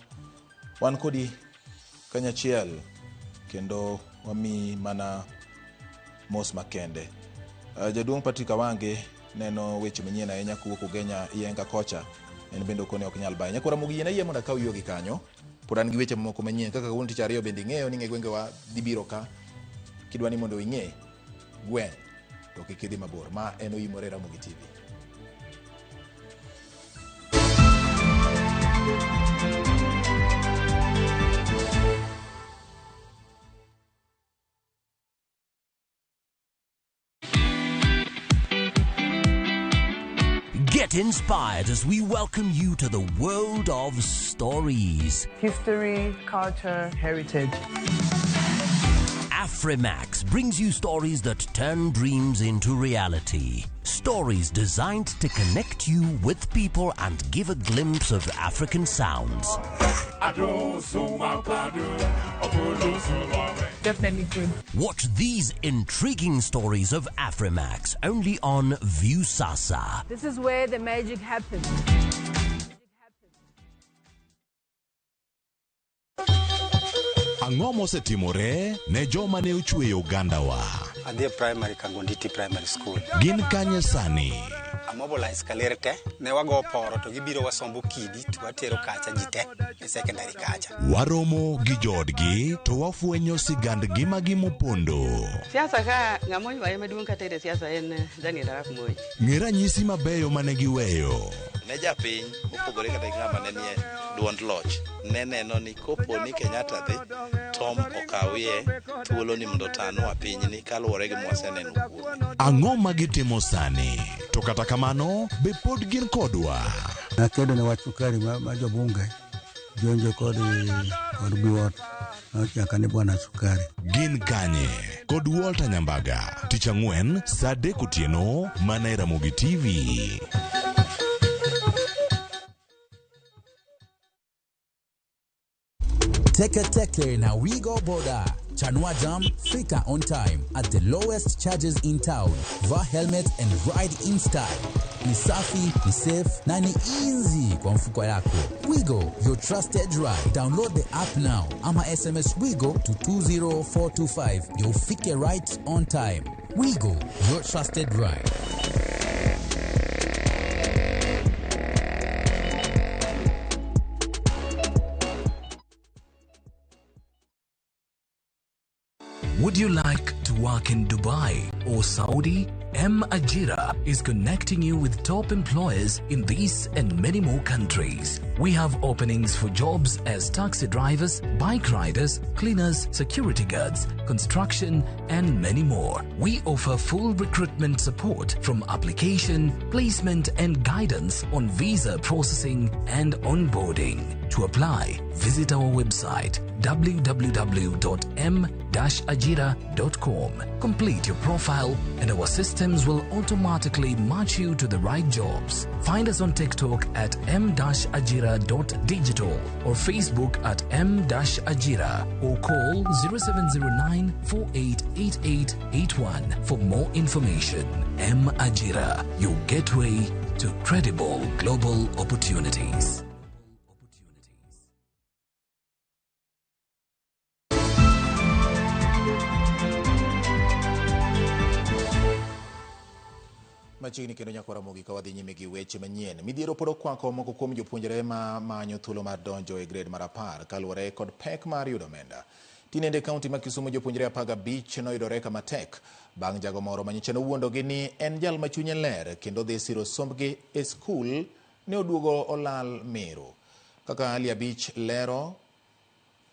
wan kodi kanyachiel kendo wamiyi mana mos makende. Jaduong' Patrick Awange neno weche manyien ahinya kowuok Ugenya Iyenga kocha, en bende okone ok nyal baye. Nyakwa Ramogi, yien ayie mondo akaw yuogi kanyo, pod an gi weche mamoko manyien kaka kawuono tich ariyo bende ing'eyo ni ng'e gwengewa dhi biro ka kidwa ni mondo ing'e gweng' to kik idhi mabor. Ma en Oimore Ramogi TV. Get inspired as we welcome you to the world of stories. History, culture, heritage. Afrimax brings you stories that turn dreams into reality. Stories designed to connect you with people and give a glimpse of African sounds. Definitely good. Watch these intriguing stories of Afrimax only on Viusasa. This is where the magic happens. Ang'o mosetimore ne joma ne ochweyo ogandawa? Adhi e primary Kangonditi Primary School. Gin kanye sani? Amobilize kaler te, ne wago poro to gibiro wasombo kidi to watero kacha ji te e secondary kacha. Waromo gi joodgi to wafwenyo sigand ngimagi mopondo. Siasa ka ng'ama oywaye maduong' kata e siasa en Daniel Arap Moi. Ng'e ranyisi mabeyo mane giweyo. Ne japiny mopogore kata gi ng'ama ne nie duond loch ne neno ni kopo ni Kenyatta dhi Tom okawie thuolo ni mondo otanwa pinyni kaluwore gi mwaseneno kuome. Ang'o ma gitimo sani? To kata kamano, be pod gin kodwa? Nakedo ne wach sukari ma jobunge jonjo kod Biwott nochaka ni bwana sukari. Gin kanye? Kod Walter Nyambaga, tich ang'wen saa 3 otieno mana e Ramogi TV. Teke Teke na Wigo Boda. Chanua Jam, fika on time at the lowest charges in town. Vaa helmet and ride in style. Ni safi, ni safe na ni easy kwa mfuko yako. Wigo, your trusted ride. Download the app now ama SMS Wigo to 20425 ndio ufike right on time. Wigo, your trusted ride. Would you like to work in Dubai or Saudi? M Ajira is connecting you with top employers in these and many more countries. We have openings for jobs as taxi drivers, bike riders, cleaners, security guards, construction, and many more. We offer full recruitment support from application, placement, and guidance on visa processing and onboarding. To apply, visit our website www.m-ajira.com. Complete your profile and our systems will automatically match you to the right jobs. Find us on TikTok at m-ajira.digital or Facebook at m-ajira or call 0709 488881 for more information. M Ajira, your gateway to credible global opportunities. Machiegni kendo nyaka Ramogi ka wadhi nyime gi weche manyien. Midhiero pod okwako moko kuom jopuonjre ma manyo thuolo mar donjo e grade mar 10 kaluwore kod pek mar yudo omenda. Tinende kaunti ma Kisumu jopuonjre 15 noyudore kama tek bang' jago moro manyocha nowuondogi ni en jal ma chunye ler kendo dhi siro sombgi e skul ne oduogo olal Meru. Kaka Ali Abich lero,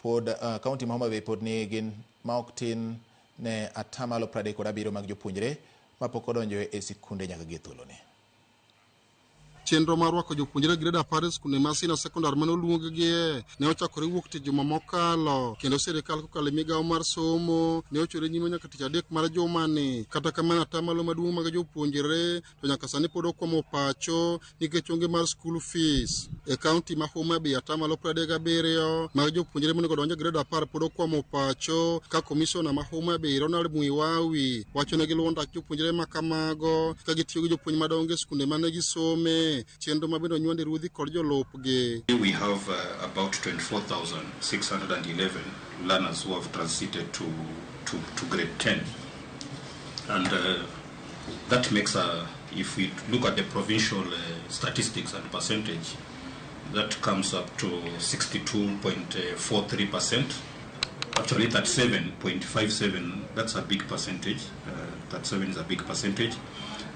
pod kaunti ma Homa Bay pod nigi ma ok tin ne 37% mag jopuonjre mapok odonjo e sikunde nyaka gie thuoloni. Chenro mar rwako jopuonjre grade 10 e skunde ma senior secondary mane oluonggie ne ochakore wuok tich juma mokalo, kendo sirikal kokalo e migawo mar somo ne ochore nyime nyaka tich adek mar jumani. Kata kamano, atamalo maduong' mag jopuonjre to nyaka sani pod okwamo pacho nikech onge mar school fees. E kaunti ma Homa Bay, atamalo 37 mag jopuonjre monego odonj e grade 10 pod okwamo pacho, ka komishona ma Homa Bay Ronald Muiwawi wacho ne giluwo ndach jopuonjre ma kamago ka gitiyo gi jopuonj madongo e skunde mane gisome, chenro ma bende onywande ruodhi kod jolupgi. We have about 24,611 learners who have transited to grade 10, and that makes if we look at the provincial statistics and percentage, that comes up to 62.43%. Actually 37.57, that's a big percentage. 37 is a big percentage,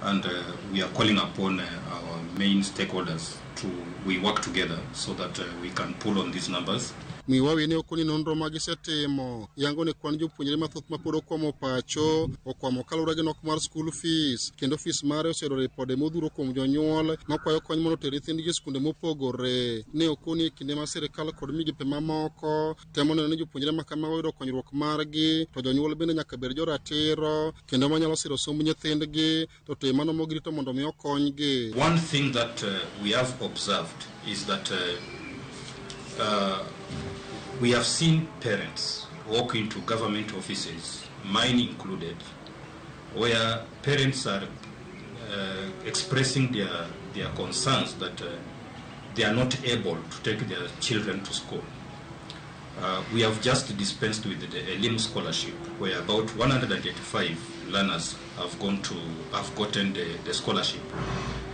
and we are calling upon our main stakeholders to we work together so that we can pull on these numbers. Miwawi ne okoni nonro ma gisetimo yango ni kwan jopuonjre mathoth ma pod okwamo pacho okwamo kaluwore gi nok mar school fees, kendo fees mare oseyudo ripode modhuro kuom jonyuol makwayo kony mondo oter nyithindgi e skunde mopogore. Ne okoni e kinde ma sirikal kod migepe mamoko temo neno ni jopuonjre ma kamago yudo konyruok margi, to jonyuol bende nyaka bed joratiro kendo manyalo siro somb nyithindgi to tim mano mogirito mondo mi okonygi. One thing that we have observed is that we have seen parents walk into government offices, mine included, where parents are expressing their concerns that they are not able to take their children to school. We have just dispensed with the Elimu scholarship, where about 185 learners have gotten the scholarship.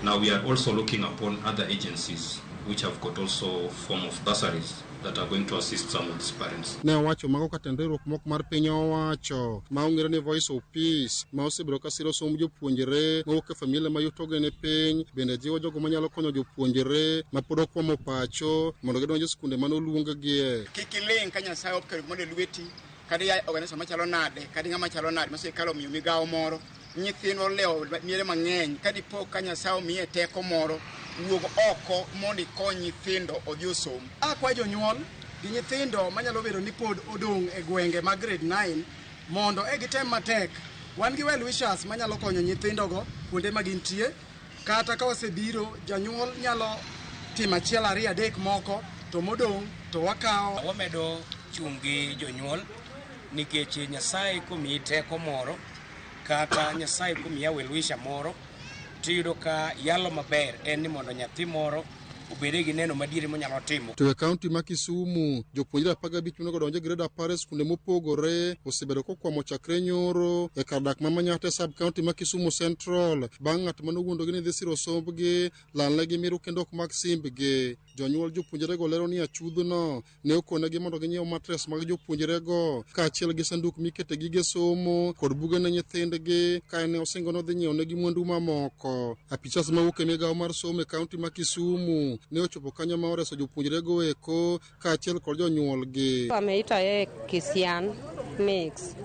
Now we are also looking upon other agencies which have got also form of bursaries that are going to assist some of these parents. Ne owacho mago katend riwruok moko mar piny owacho ma ong'ere ni Voice of Peace ma osebedo ka siro somb jopuonjre mowuok e familia ma yutogi ni piny, bende jiwo jogo manyalo konyo jopuonjre ma pod okwamo pacho mondo gidonj e skunde mane oluonggie. Kik iling' ka Nyasaye oketo gimoro e lweti, kata ia organization machalo nade, kata ng'ama chalo nade ma sirikal omiyo migawo moro. Nyithindwa olewo miere mang'eny, ka dipo ka Nyasaye omiye teko moro, wuog oko mondo ikony nyithindo odhi osom. Akwayo jonyuol gi nyithindo manyalo bedo ni pod odong' e gwenge mag grade 9 mondo e gitem matek. Wan gi well wishers manyalo konyo nyithindogo kuonde ma gintie, kata ka wasebiro janyuol nyalo timo achiel ariyo adek moko to modong' to wakawo. Wamedo chung' gi jonyuol nikech Nyasaye komiyi teko moro kata Nyasaye komiya well wisher moro, tiyudo ka yalo maber en ni mondo nyathi moro obede gi neno madieri monyalo timo. To e kaunti ma Kisumu, jopuonjre 15 monego odonj e grade 10 e skunde mopogore osebedo kokwamo chakre nyoro e kar dak ma Manyatta e sub kaunti ma Kisumu Central bang' ng'at mane owuondogi ni dhi siro sombgi lalnegi miru kendo ok mak simbgi. Jonyuol jopuonjrego lero ni achudhno ne okonegi mondo ginyiew matres mag jopuonjrego kaachiel gi sanduk mikete gige somo kod buge ne nyithindgi, ka ne osingo nodhi nyiewonegi mwandu mamoko. Apisas mawuok e migawo mar somo e kaunti ma Kisumu ne ochopo kanyo ma oreso jopuonjrego eko kaachiel kod jonyuolgi. Wameita yeye Kisian Mix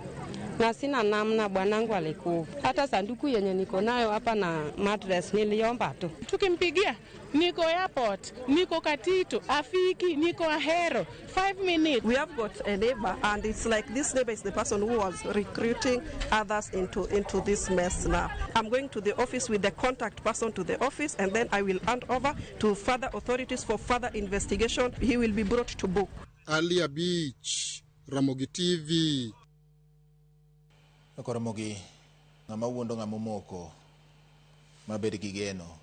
na sina namna, bwanangu alikufa. Hata sanduku yenye niko nayo hapa na mattress niliomba tu. Tukimpigia niko airport, niko Katito, afiki, niko Ahero, 5 minutes. We have got a neighbor, and it's like this neighbor is the person who was recruiting others into this mess now. I'm going to the office with the contact person to the office, and then I will hand over to further authorities for further investigation. He will be brought to book. Alia Beach, Ramogi TV. Ramogi, ng'ama wuondo ng'ama omoko mabed gi geno.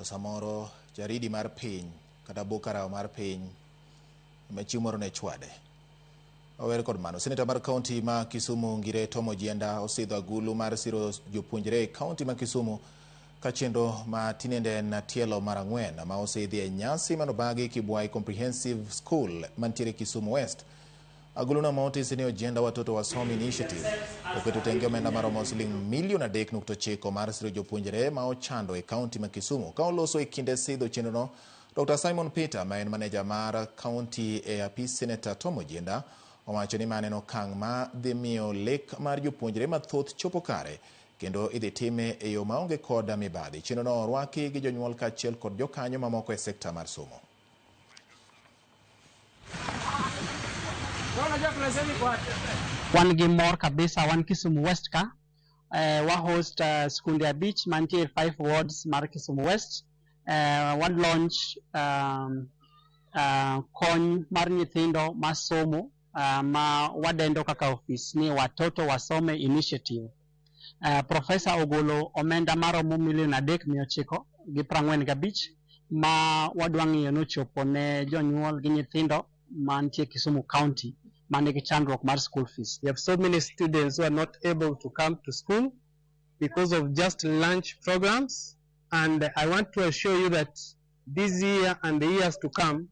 Samoro jaridi mar piny kata bokaraw mar piny ma chieng' moro ne chwade. Ower kod mano. Seneta mar kaunti ma Kisumu Ngire Tom Ojienda osidho agulu mar siro jopuonjre e kaunti ma Kisumu ka chenro ma tinende en tielo mar 4 ma osidhi e nyasi manobagi Kibwai Comprehensive School mantiere Kisumu West. Aguluno ma otisi ni Ojienda Watoto Wasome Initiative oketo tenge omenda maromo siling milion 3.9 mar siro jopuonjre ma ochando e kaunti ma Kisumu. Ka oloso e kinde sidho chenrono, Dr. Simon Peter ma en maneja mar kaunti e apis Seneta Tom Ojienda owacho ni mano en okang' ma dhi miyo lek mar jopuonjre mathoth chopo kare kendo idhi time e yo maonge kod mibadhi. Chenrono orwaki gi jonyuol kaachiel kod jokanyo mamoko e sekta mar somo. Wan gi mor kabisa, wan Kisumu West ka wa host skunde 5 mantie 5 wards mar Kisumu West. Wan launch kony mar nyithindo masomo ma wadendo kaka ofis ni Watoto Wasome Initiative. Professor ogolo omenda maromo milion 3,945 ma wadwa ng'iyo nochopo ne jonyuol gi nyithindo mantie Kisumu County manigi chandruok mar school fees. We have so many students who are not able to come to school because of just lunch programs, and I want to assure you that this year and the years to come,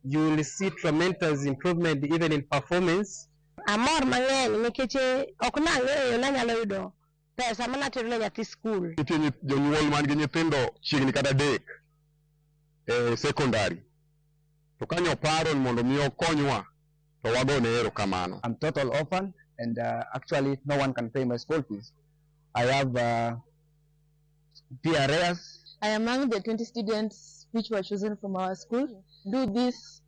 you will see tremendous improvement even in performance. Amor mang'eny nikech ok nang'eyo nanyalo yudo pesa manatero ne nyathi school. Nitie jonyuol man gi nyithindo chiegni kata 3 e secondary. To kanyo paro ni mondo mi okonywa to wagone erokamano. I'm total orphan and actually no one can pay my school fees. I have PRS. I am among the 20 students which were chosen from our school. Do this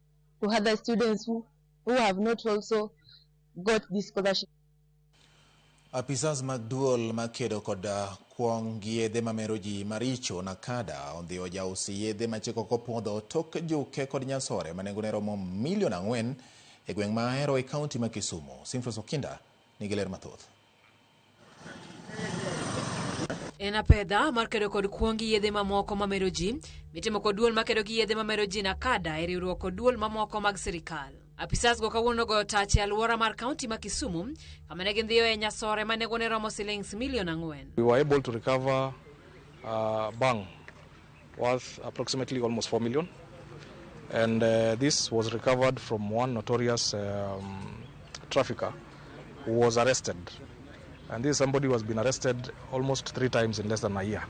to other students who have not also got this scholarship. Apisas mag duol makedo kod kuong' gi yedhe mamero ji maricho Nakada odhi ojausi yedhe machiko kopuodho tok juke kod nyasore ma nengone romo milion 4 e gweng' ma Ahero e kaunti ma Kisumu. Simfros Okinda nigi ler mathoth. En apedha mar kedo kod kuong' gi yedhe mamoko mamero ji mitimo kod duol makedo gi yedhe mamero ji Nakada e riwruok kod duol mamoko mag sirikal. Apisas go kawuono nogoyo tach e alwora mar kaunti ma Kisumu kama ne gindhiyo e nyasore ma nengone romo silings milion 4. We were able to recover bang worth approximately almost 4 million, and this was recovered from one notorious trafficker who was arrested. And this is somebody who has been arrested almost 3 times in less than a year.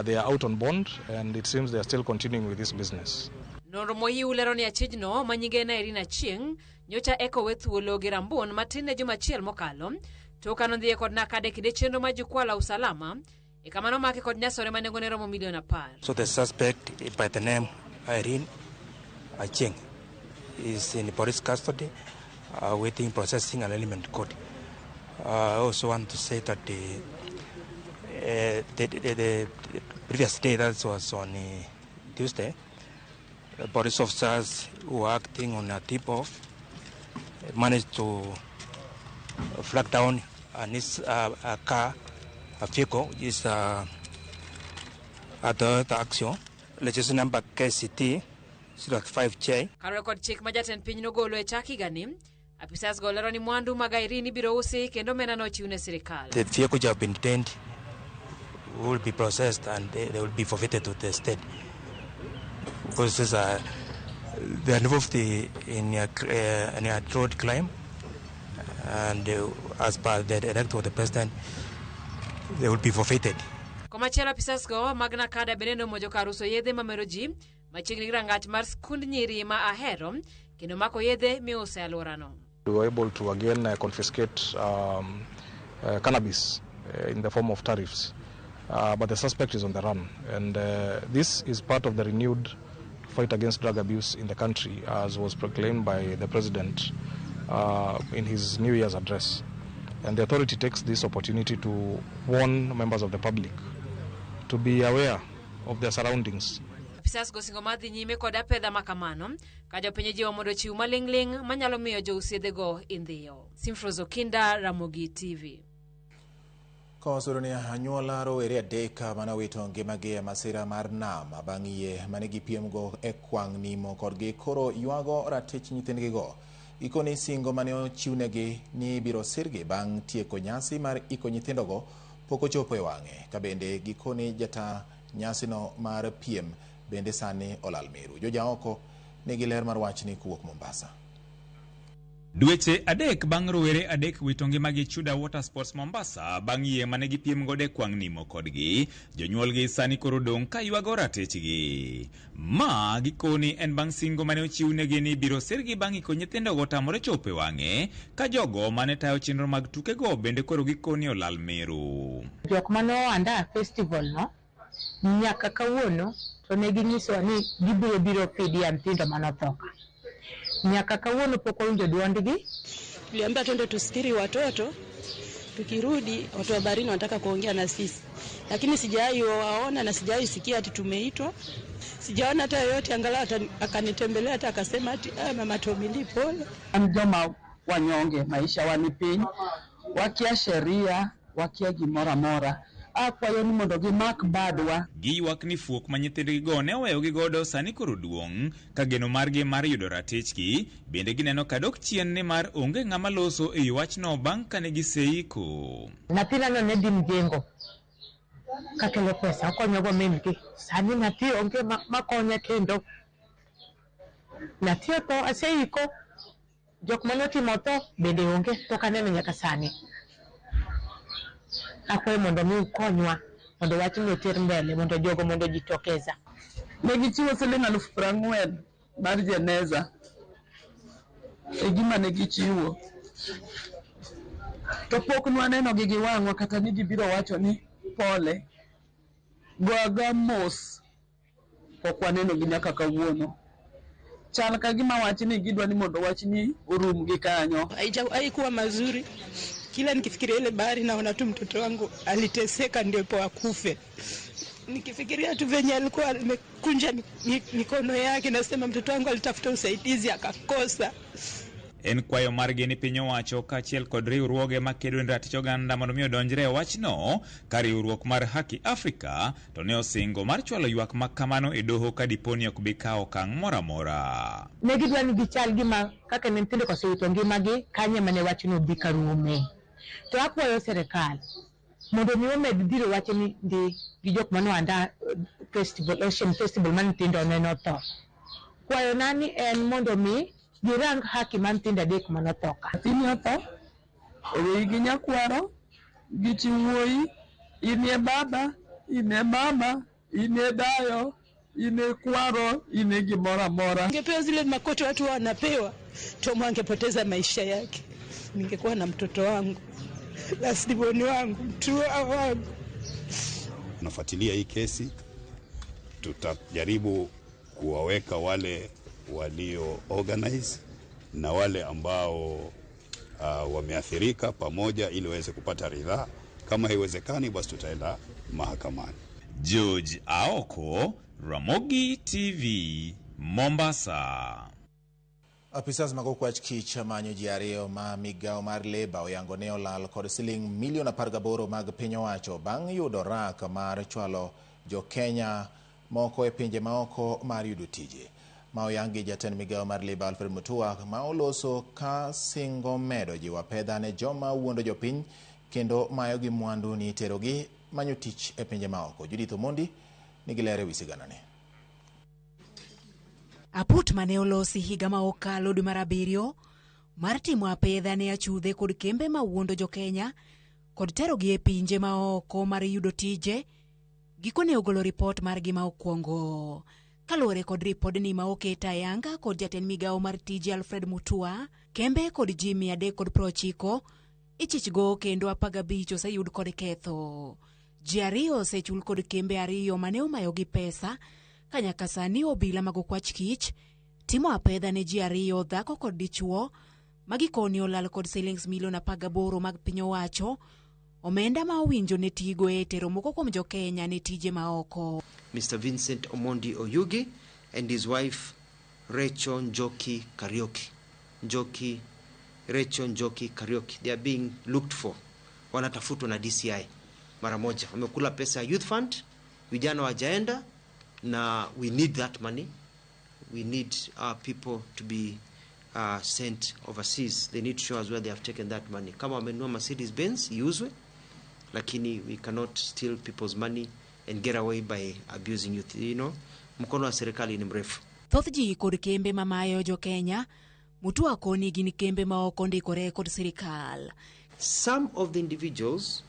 They are out on bond, and it seems they are still continuing with this business. Nonro moyiw lero ni achijno ma nyinge en Irene Achieng' nyocha eko we thuolo gi Rambun matin ne juma achiel mokalo to kanodhiye kod Nakada e kinde chenro mar Jukwaa la Usalama e kama nomake kod nyasore ma nengone romo milion 10. So the suspect by the name Irene Achieng' is in police custody awaiting processing and arraignment court. I also want to say that the previous day, that was on Tuesday, the police officers who were acting on a tip-off managed to flag down a car, a vehicle, which is a Toyota Axio, registration number KCT 05J. Kaluwore kod chik ma jatend piny nogolo e chak higani, apisas go lero ni mwandu mag Irene ibiro usi kendo omenda nochiw ne sirikal. The vehicle which have been detained will be processed and they will be forfeited to the state. Because these are, they are involved in a road crime, and as per the directive of the president, they will be forfeited. Komachielo apisas go mag Nakada bende nomonjo kar uso yedhe mamero ji machiegni gi rangach mar skund nyiri ma Ahero kendo mako yedhe miuso e alworano. We were able to again confiscate cannabis in the form of tariffs, but the suspect is on the run, and this is part of the renewed fight against drug abuse in the country, as was proclaimed by the president in his New Year's address. And the authority takes this opportunity to warn members of the public to be aware of their surroundings. Apisas go singo mar dhi nyime kod apedha makamano ka jopiny jiwo mondo ochiw maling'ling' manyalo miyo jous yedhego indhiyo. Simfros Okinda, Ramogi TV. Kosoro ni anyuola rowere 3 manowito ngimagi e masira mar nam bang' yie mane gipiemgo e kwang' nimo kodgi koro ywago ratich nyithindgigo. Gikone singo mane ochiwnegi ni ibiro sirgi bang' tieko nyasi mar iko nyithindogo pok ochopo e wang'e. Ka bende gikone jata nyasino mar piem bende sani olal meru. Jojaoko nigi ler mar wachni kowuok Mombasa. Dweche 3 bang' rowere 3 wito ngimagi Chuda Water Sports Mombasa bang' yie mane gipiem godo e kwang' nimo kodgi, jonyuolgi sani koro dong' ka ywago ratichgi. Ma gikoni en bang' singo mane ochiwnegi ni ibiro sirgi bang' iko nyithindogo tamore chopo e wang'e, ka jogo mane tayo chenro mag tukego bende koro gikoni olal meru. Jok mane oanda festival no nyaka kawuono to ne ginyisowa ni gibiro biro fidia nyithindo manotho ka. Nyaka kawuono pok wawinjo duondgi. Tuliambia twende tusitiri watoto, tukirudi watu wa baharini wanataka kuongea na sisi, lakini sijawahi waona na sijawahi sikia ati tumeitwa. Sijaona hata yoyote angalau akanitembelea hata akasema ati mama Tomili pole. An joma wanyonge, maisha wa ni piny, wakia sheria, wakia gimoro amora. Akwayo ni mondo gimak badwa. Giywak ni fuok ma nyithindgigo ne oweyogi godo sani koro duong', ka geno margi mar yudo ratichgi bende gineno ka dok chien nimar onge ng'ama loso e wi wachno bang' kane giseiko. Nyathina no ne dhi mjengo kakelo pesa okonyogo min-gi. Sani nyathi onge makonye kendo. Nyathi otho aseiko, jok mane otimo tho bende onge, pok aneno nyaka sani. Akwayo mondo mi ukonywa mondo wachni oter mbele mondo jogo mondo jitokeza. Ne gichiwo siling 40,000 mar jeneza e gima ne gichiwo. To pok nwaneno gi gi wang'wa kata ni gibiro wacho ni pole. Go aga mos pok waneno gi nyaka kawuono. Chal ka gima wachni gidwa ni mondo wachni orum gi kanyo. Haikuwa mazuri. Kila nikifikiria ile bahari naona tu mtoto wangu aliteseka ndipo akufe. Nikifikiria tu venye alikuwa amekunja mikono yake, nasema mtoto wangu alitafuta usaidizi akakosa. En kwayo margi ni piny owacho kaachiel kod riwruoge makedo ne ratich oganda mondo mi odonjre e wachno, ka riwruok mar Haki Afrika to ne osingo mar chwalo ywak ma kamano e doho ka dipo ni ok bi kawo okang' moro amora. Ne gidwa ni gichal gima kaka ne nyithindo osewito ngimagi kanye mane wachno bi karume. To akwayo sirikal mondo mi omed dhiro wachni ndi gi jok mane oanda festival, Ocean Festival mane nyithindo neno tho. Kwayo nani en mondo mi girang haki mar nyithindo 3 manotho ka. Nyathini otho, oweyi gi nyakwaro, gi chi wuoyi, in e baba, in e mama, in e dayo, in e kwaro, in e gimoro amora. Ningepewa zile makoto watu wanapewa, Tom angepoteza maisha yake. Ningekuwa na mtoto wangu, lastborn wangu, mtu wangu. Tunafuatilia hii kesi, tutajaribu kuwaweka wale walio organize na wale ambao wameathirika pamoja ili waweze kupata ridhaa. Kama haiwezekani basi tutaenda mahakamani. George Aoko, Ramogi TV, Mombasa. Apisas mag okwach kich manyo ji 2 ma migawo mar Labour oyango ne olal kod siling milion 18 mag piny owacho bang' yudo rak mar chwalo jo Kenya moko e pinje maoko mar yudo tije. Ma oyangi jatend migawo mar Labour Alfred Mutua ma oloso ka singo medo jiwo apedha ne joma wuondo jopiny kendo mayogi mwandu ni terogi manyo tich e pinje maoko. Judith Omondi nigi ler e wi siganani. Aput mane olosi higa ma okalo dwe mar 7 mar timo apedha ne achudhe kod kembe ma wuondo jo Kenya kod terogi e pinje maoko mar yudo tije, gikone ogolo ripot margi ma okwongo. Kaluwore kod ripodni ma oket ayanga kod jatend migawo mar tije Alfred Mutua, kembe kod ji 390 ichichgo kendo 15 oseyud kod ketho. Ji 2 osechul kod kembe 2 mane omayogi pesa, ka nyaka sani obila mag okwach kich timo apedha ne ji 2, dhako kod dichuo, ma gikoni olal kod silings milion 18 mag piny owacho, omenda ma owinjo ne tigo e tero moko kuom jo Kenya ne tije maoko. Mr. Vincent Omondi Oyugi and his wife Rachel Njoki Kariuki. Rachel Njoki Kariuki. They are being looked for. Wanatafutwa na DCI mara moja. Wamekula pesa ya Youth Fund, vijana wajaenda, na we need that money. We need our people to be sent overseas. They need to show us where they have taken that money. Kama wamenunua Mercedes Benz iuzwe, lakini we cannot steal people's money and get away by abusing youth. Mkono wa serikali ni mrefu. Thoth ji kod kembe mamayo jo Kenya Mutua koni gin kembe ma ok ondikore kod sirikal. Some of the individuals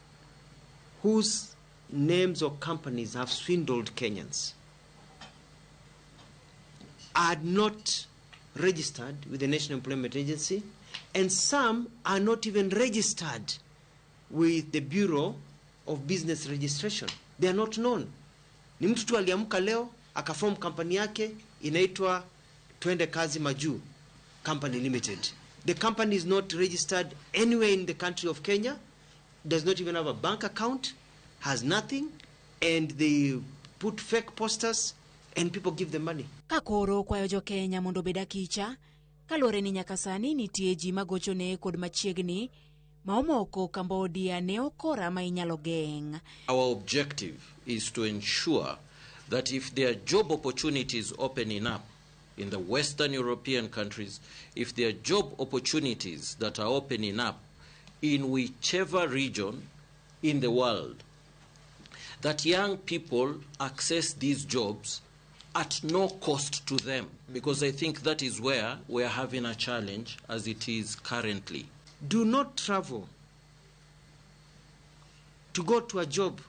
whose names or companies have swindled Kenyans are not registered with the National Employment Agency, and some are not even registered with the Bureau of Business Registration. They are not known. Ni mtu tu aliamka leo akaform kampani yake inaitwa Twende Kazi Majuu Company Limited. The company is not registered anywhere in the country of Kenya, does not even have a bank account, has nothing, and they put fake posters and people give them money. Ka koro kwayo jo Kenya mondo obed akicha, kaluwore ni nyaka sani nitie ji magochone kod machiegni ma omoko Cambodia ne okora ma inyalo geng'. Our objective is to ensure that if there are job opportunities opening up in the Western European countries, if there are job opportunities that are opening up in whichever region in the world, that young people access these jobs at no cost to them, because I think that is where we are having a challenge as it is currently. Do not travel to go to a job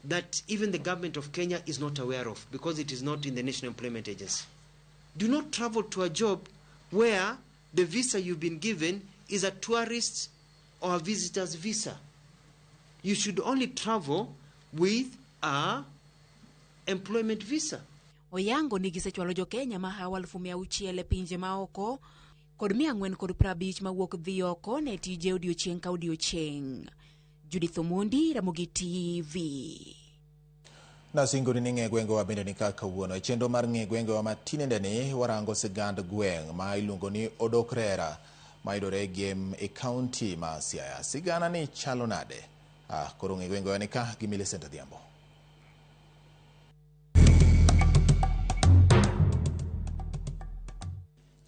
that even the government of Kenya is not aware of, because it is not in the National Employment Agency. Do not travel to a job where the visa you've been given is a tourist or a visitor's visa. You should only travel with a employment visa. Oyango ni gisechwalo jo Kenya mahawo 6,000 e pinje maoko kod 450 mawuok dhi oko ne tije odiochieng' ka odiochieng'. Judith Omondi, Ramogi TV. Nasingoni ni ng'e gwengewa bende ni kaka kawuono. E chenro mar ng'e gwengewa ma tinendeni warango sigand gweng' ma iluongo ni Odok Rera ma yudore e Gem e kaunti ma Siaya. Sigana ni chalo nade? Koro ng'e gwengewa ni ka gi Millicent Adhiambo.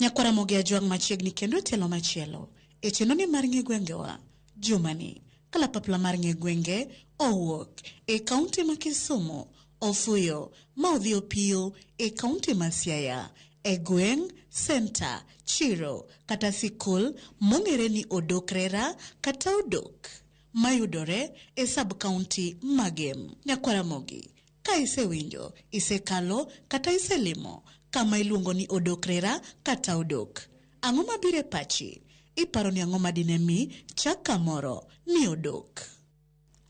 Nyakwara Ramogi Ajwang' machiegni kendo tielo machielo. E chenro ni mar ng'e gwengewa, jumani, kalapapla mar ng'e gwenge owuok e kaunti ma Kisumu, ofuyo ma odhi opiyo e kaunti ma Siaya, e gweng', senta, chiro kata sikul mong'ere ni Odok Rera kata Odok mayudore e sub-county ma Gem. Nyakwara Ramogi, ka isewinjo, isekalo kata iselimo kama iluongo ni Odok Rera kata Odok, ang'o mabiro e pachi? Iparo ni ang'o madine mi chak kamoro ni Odok?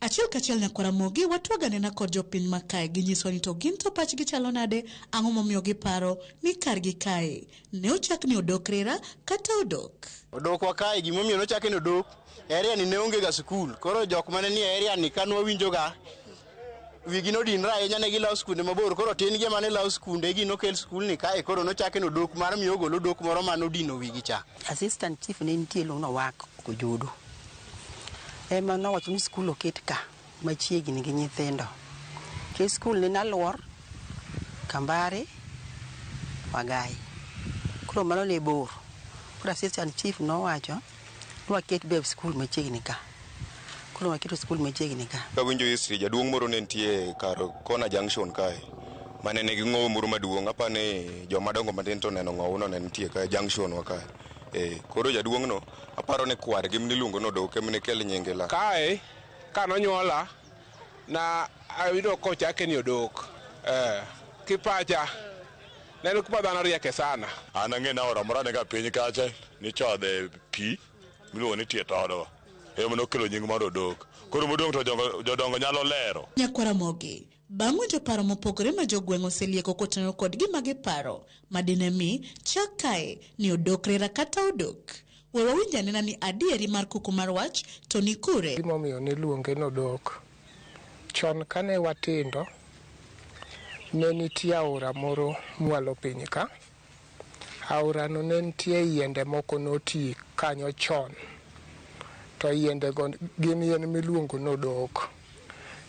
Achiel kachiel Nyakwara Ramogi, watwaga nena kod jopiny makae ginyiswa ni to gin to pachgi chalo nade, ang'o momiyo giparo ni kargi kae ne ochak ni Odok Rera kata Odok. Odok wa kae gimomiyo nochake ni Odok, area ni ne onge ga sikul, koro jok mane ni area ni ka nwawinjoga wigi nodinre ahinya ne gilawo skunde mabor, koro tin gi ema ne lawo skunde gi nokel skul ni kae, koro nochake ni Odok mar miyo ogol odok moro manodino wigi cha. Assistant chief ne nitie iluongo ni Owak Ojodo. Ema nowacho ni skul oket ka machiegni gi nyithindo. Nikech skul ne Naluor, Kambare, Wagai. Koro mano ne bor. Koro assistant chief nowacho ni waket be skul machiegni ka. Koro waketo skul machiegni ka. Kawinjo history, jaduong' moro ne nitie kar Kona Junction kae mane nigi ng'owo moro maduong'. Apa ni joma dongo matin to oneno ng'owono ne nitie kae junction wa kae. Koro jaduong' no aparo ni kwargi miluongo ni Odok ema ne kel nyinge la. Kae kanonyuola na ayudo kochake ni Odok. Kipacha neno kuma dhano rieke sana. An ang'e ni aora moro nega piny kacha nichodhe pi miluongo ni tie todo. Ema nokelo nying mar Odok. Koro modong' to jodongo nyalo lero. Nyakwara Ramogi, bang' winjo paro mopogore ma jogweng' oselieko kotenore kod gima giparo madine mi chak kae ni Odok Rera kata Odok, we wawinj anena ni adieri mar kuku mar wach to ni kure. Gimomiyo niluonge ni Odok, chon kane watindo ne nitie aora moro mwalo piny ka. Aorano ne nitie yiende moko noti kanyo chon, to yiendego gin yien miluongo ni Odok.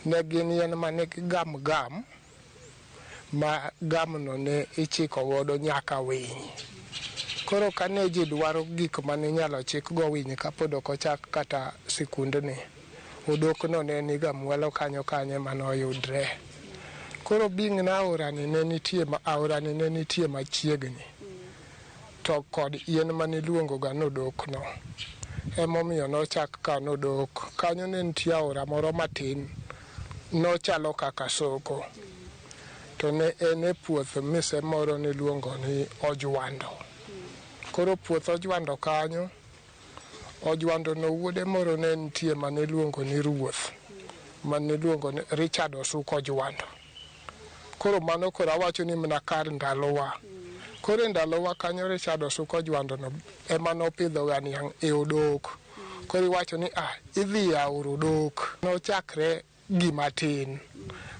Ne gin yien manigi gam gam, ma gamno ne ichiko godo nyaka winy. Koro kane ji dwaro gik mane inyalo chikgo winy kapod ok ochak kata sikundni, odokno ne niga mwalo kanyo kanyo ema noyudre. Koro being na aorani ne nitie aorani ne nitie machiegni to kod yien maniluongo ga nodokno emomiyo nochak ka nodok. Kanyo ne nitie aora moro matin, nochalo kaka soko to ne en e puoth mise moro niluongo ni Ojwando. Koro puoth Ojwando kanyo, Ojwando no wuode moro ne nitie maniluongo ni Ruoth, maniluongo ni Richard Osuko Ojwando. Koro mano koro awacho ni mana kar ndalowa. Koro e ndalowa kanyo Richard Osuko Ojwando no ema nopidho ga niang' e odok. Koro iwacho ni ah, idhi e aora odok. Nochakre gima tin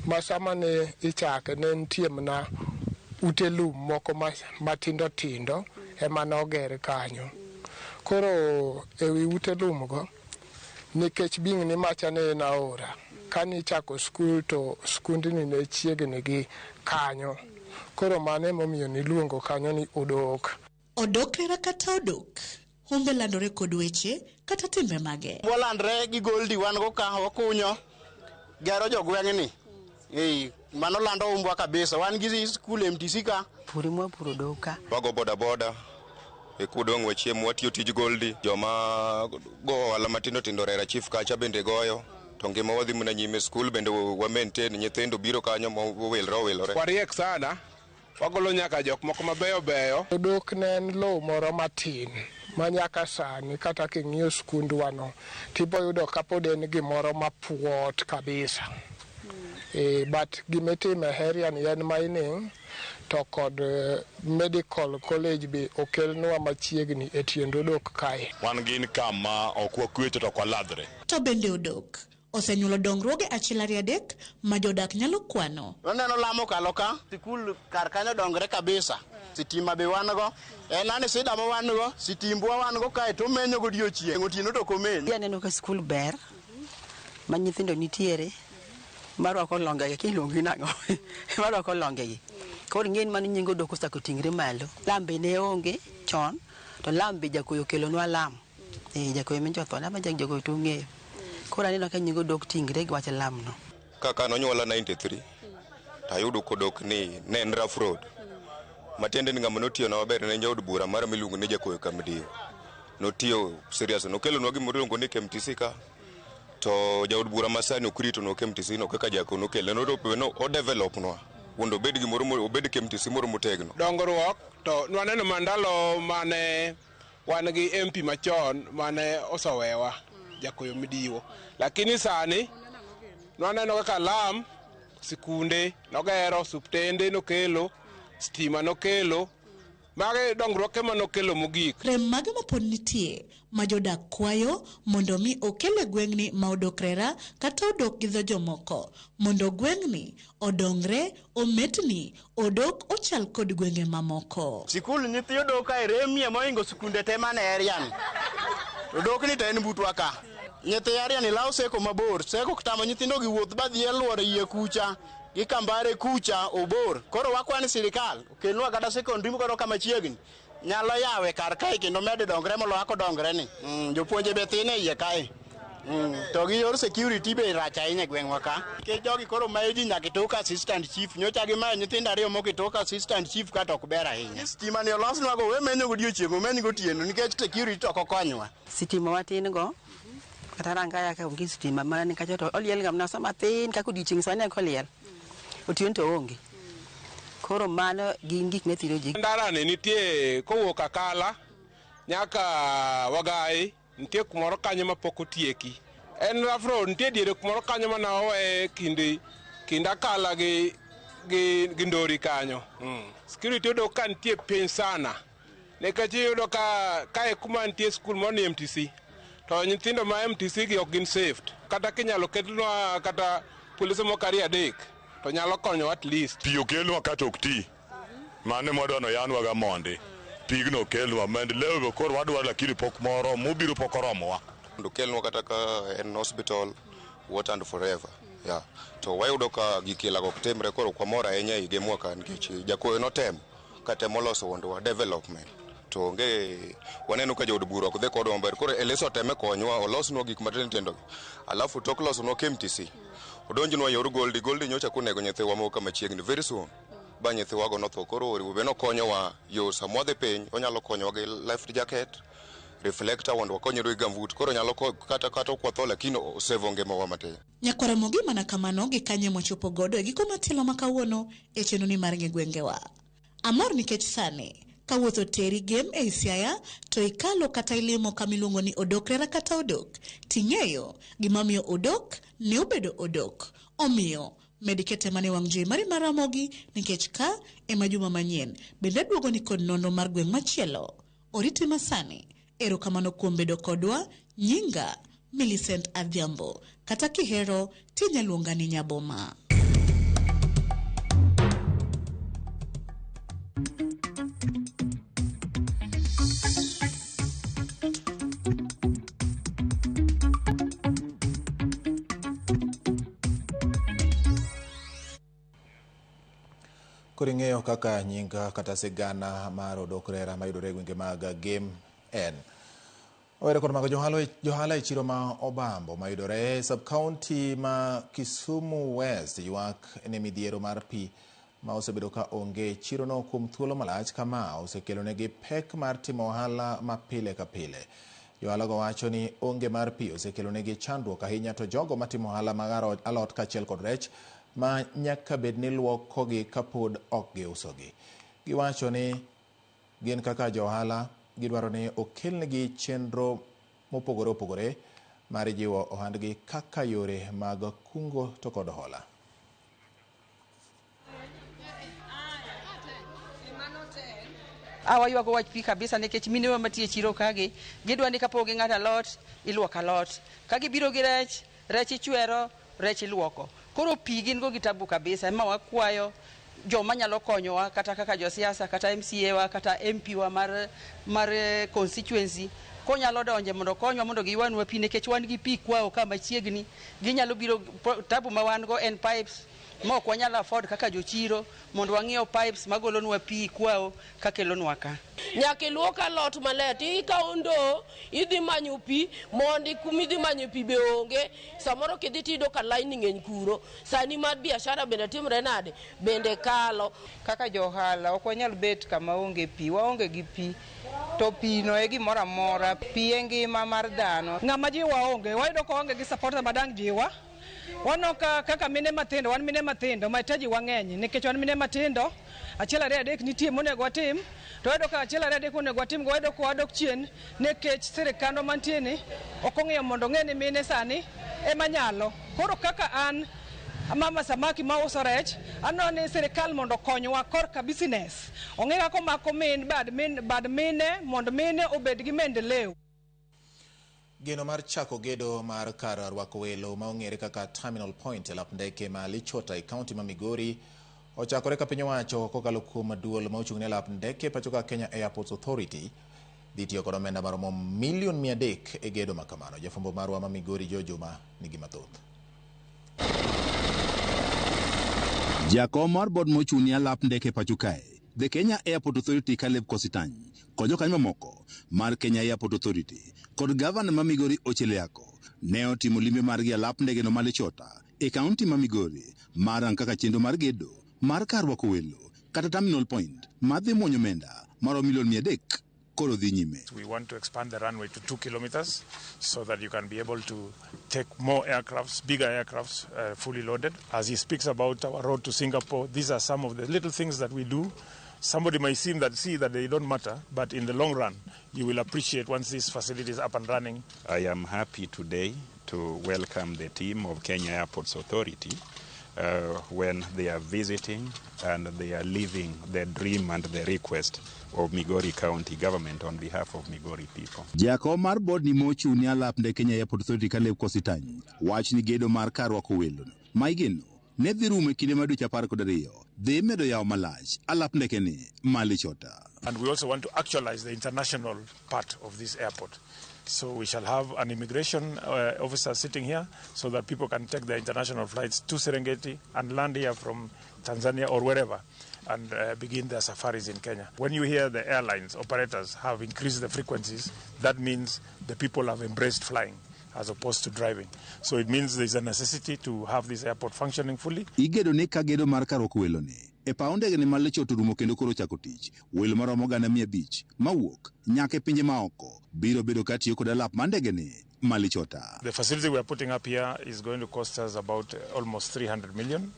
ma sama ne ichake ne nitie mana ute lum moko matindo tindo ema noger kanyo. Koro ewi ute lum go, nikech being ni macha ne en aora, kane ichako skul to skundni ne chiegni gi kanyo. Koro mano emomiyo niluongo kanyo ni odok. Odok rera kata odok, humbe landore kod weche kata timbe mage. Walandre gi goldi wan go ka wakunyo gero jogweng'ni. Mano lando umbwa kabisa. Wan gi skul MTC ka. Puri mwapuro odok ka. Wago boda boda. E kudong' wachiemo watiyo tij goldi. Joma go ohala matindo tindo Rera Chief kacha bende goyo. To ngima wadhi mana nyime skul bende wa maintain nyithindo biro kanyo mowilre owilore. Wariek sana. Wagolo nyaka jok moko mabeyo beyo. Odok ne en lowo moro matin ma nyaka sani kata king'iyo skundwa no tiboyudo kapod en gimoro mapuot kabisa. But gimitime area ni en mining to kod medical college be okelnwa machiegni e tiend odok kae. Wan gin kama ok wakwecho to ok waladhre. To bende odok osenyuolo dongruoge achiel ariyo adek ma jodak nyalo kwano. Waneno lamo kalo ka, sikul kar kanyo dongre kabisa. Sitima be wan go, en ani sida ma wan go, sitimbwa wan go kae to menyo godiochieng', otieno to ok omeny. Aneno ka sikul ber ma nyithindo nitiere marwako longegi, kiluongi nang'o? Marwako longegi. Koro ing'e ni mano nying odok osechako ting're malo. Lam be ne onge chon, to lam be jakoyo okelonwa lam. Jakoyo minjo otho, lam jakoyo to ung'eyo. Koro aneno ka nying odok tingre gi wach lam no. Kaka nonyuola 93, tayudo kodok ni ne en rough road. Matiende ni ng'ama notiyo maber ne en jaod bura mara miluongo ni Jakoyo Kamdiyo. Notiyo serious, nokelonwa gimoro iluongo ni KMTC ka. To jaod bura masani ok ritonwa KMTC no kaka Jakoyo nokele, no o develop nwa mondo obed gimoro, obed KMTC moro motegno. Dongruok to nwaneno mandalo mane wan gi MP machon mane osewewa Jakoyo Midiwo. Lakini sani nwaneno kaka lam sikunde nogero, osiptende nokelo, stima nokelo, mage dongruok ema nokelo mogik. Rem mage mapod nitie ma jodak kwayo mondo mi okel e gweng'ni ma odok rera kata odok gi dho jomoko mondo gweng'ni odongre, ometni, odok ochal kod gwenge mamoko. Sikul nyithi odok kae remie mohingo sikunde te mane area ni. Odok ni to en butwa ka. Nyithi area ni lawo seko mabor, seko tamo nyithindo gi wuoth ba dhi e luoro yie kucha, gi kambare kucha obor. Koro wakwa ni sirikal okelnwa kata secondary moro kama chiegni. Nyalo yawe kar kae kendo med dongre moloyo kaka odongre ni. Jopuonje be thin e iye kae. To gi yor security be rach ahinya e gweng'wa ka. Nikech jogi koro mayo ji nyaka itok assistant chief. Nyocha gimayo nyithindo ariyo moko itok assistant chief ka to ok ber ahinya. Stima ni olosnwa go we menyo godiochieng' omeny gotieno nikech security to ok okonywa. Sitima watin go, kata rangaya ka onge sitima mana ni kacha to oliel ga mana sama thin kaka odiochieng' sani eka oliel. Otieno to onge. Koro mano gin gik mathiro ji. Ndara ni nitie kowuok Akala nyaka Wagai, nitie kumoro kanyo mapok otieki. En rough road, nitie diere kumoro kanyo mana owe kind Akala gi Ndori kanyo. Security odok ka nitie piny sana. Nikech iyudo ka kae kuma nitie skul moro ni MTC. To nyithindo ma MTC gi ok gin safe. Kata kinyalo ketnwa kata polise moko ariyo adek to nyalo konyo at least. Pi okelnwa kata ok ti. Mano ema wadwa ni oyanwa ga mondi. Pigno okelnwa, maendeleo be koro wadwaro lakini pok moro, mobiro pok oromowa. Mondo okelnwa kata ka en hospital, water and forever. Yeah. To wayudo ka gik ilago ok timre koro ok wamor ahinya e higa mwaka nikech Jakoyo notemo katemo loso wondowa development. To onge waneno ka jood bura ok dhi kodwa maber. Koro Eliso oteme konywa olosnwa gik matindo tindo. Alafu tok losonwa KMTC. Odonjnwa yor Goldi. Goldi nyocha konego nyithiwa moko machiegni very soon. Ba nyithiwago notho. Koro oriwo be nokonyowa yo sama wadhi piny onyalo konyowa gi life jacket, reflector mondo wakonyre gi gumboot. Koro nyalo kata ok watho lakini osevo ngimawa matin. Nyakwaramogi mana kamano gi kanye mwachopo godo e giko matelo ma kawuono e chenro ni mar ng'e gwengewa. Amor nikech sani ka wuoth oteri Gem ei Siaya to ikalo kata ilimo kama iluongo ni Odok Rera kata Odok ting'eyo gima omiyo Odok ne obedo Odok. Omiyo med kete mana e wang' jowi mari mar Ramogi nikech ka ema juma manyien bende aduogo ni kod nonro mar gweng' machielo. Oriti masani. Erokamano kuom bedo kodwa. Nyinga Millicent Adhiambo. Kata kihero tinya luonga ni Nyaboma. Koro ing'eyo kaka nying kata sigana mar Odok Rera mayudore e gwenge mag Gem en. Owere kod mago johala e chiro ma Obambo mayudore e sub-county ma Kisumu West ywak ne midhiero mar pi ma osebedo ka onge chirono kuom thuolo malach kama osekelonegi pek mar timo ohala ma pile ka pile. Johala go wacho ni onge mar pi osekelonegi chandruok ahinya to jogo matimo ohala mag alot kaachiel kod rech ma nyaka bed ni luokogi kapod ok giusogi. Giwacho ni gin kaka johala gidwaro ni okelnegi chenro mopogore opogore mar jiwo ohandgi kaka yore mag kungo to kod hola. Waywago wach pi kabisa nikech minewa matiyo e chiro kagi gidwa ni kapok ging'ado alot iluoko alot ka gibiro gi rech rech ichwero rech iluoko koro pi gin go gi tabu kabisa ema wakwayo joma nyalo konyowa kata kaka josiasa kata MCA wa kata MP wa mar constituency konyalo donje mondo okonywa mondo giywanwa pi nikech wan gi pi kwao ka machiegni ginyalo biro tabu ma wan go en pipes ma ok wanyal afford kaka jochiro mondo wang'iew pipes magolonwa pi kwao kakelonwa ka. Nyaka iluok alot maler tikawo ndoo idhi manyo pi mondi kumidhi manyo pi be onge samoro kidhi tiyudo ka laini ng'eny kuro sani mar biashara bende timre nade bende kalo. Kaka jo ohala ok wanyal bet kama onge pi, waonge gi pi to pi no e gimoro amora, pi e ngima mar dhano. Ng'ama jiwa onge, wayudo ka waonge gi supporter madang' jiwa. Waneno ka kaka mine matindo, wan mine matindo, mahitaji wa ng'eny nikech wan mine matindo, achiel ariyo adek nitie monego watim, to wayudo ka achiel ariyo adek monego watim go wayudo ka wadok chien nikech sirikandwa mantie ni ok ong'iyo mondo ong'e ni mine sani ema nyalo. Koro kaka an mama samaki mauso rech, aneno ni sirikal mondo okonywa korka business. Ong'e kaka omako min bad, min, bad mine mondo mine obed gi maendeleo. Geno mar chako gedo mar kar rwako welo ma ong'ere kaka Terminal Point e lap ndeke ma Lichota e kaunti ma Migori ochakore ka piny owacho kokalo kuom duol ma ochung' ne lap ndeke pacho ka Kenya Airports Authority dhi tiyo kod omenda maromo milion 300 e gedo ma kamano. Jafwambo marwa ma Migori Joe Juma nigi mathoth. Jakom mar board mochung' ne alap ndeke pacho kae, The Kenya Airport Authority Caleb Kositany, kod jokanyo mamoko mar Kenya Airport Authority kod gavana ma Migori Ochiel Yako ne otimo limbe margi alap ndege no ma Lichota e kaunti ma Migori mar rango kaka chenro mar gedo mar kar rwako welo kata terminal point madhi muonyo omenda maromo milion 300 koro dhi nyime. We want to expand the runway to 2 kilometers so that you can be able to take more aircrafts, bigger aircrafts, fully loaded. As he speaks about our road to Singapore, these are some of the little things that we do. Somebody may seem that see that they don't matter, but in the long run, you will appreciate once this facility is up and running. I am happy today to welcome the team of Kenya Airports Authority when they are visiting and they are living the dream and the request of Migori County government on behalf of Migori people. Jakom mar board ni mochung' ne alap ndeke Kenya Airport Authority Caleb Kositany wach ni gedo mar kar rwako welo ma igeno ne dhi rumo e kinde mar dweche 12 dhi medo yawo malach alap ndeke ni ma Lichota. And we also want to actualize the international part of this airport. So we shall have an immigration officer sitting here so that people can take their international flights to Serengeti and land here from Tanzania or wherever. and begin their safaris in Kenya. When you hear the airlines operators have increased the frequencies, that means the people have embraced flying as opposed to driving. So it means there's a necessity to have this airport functioning fully. Igedo ne ka gedo mar kar rwako welo ni e paw ndege ni mar Lichot orumo kendo koro chako tich. Welo maromo 500,000 mawuok nyaka e pinje maoko biro bedo ka tiyo kod alap mar ndege ni ma Lichota. The facility we are putting up here is going to cost us about almost 300 million.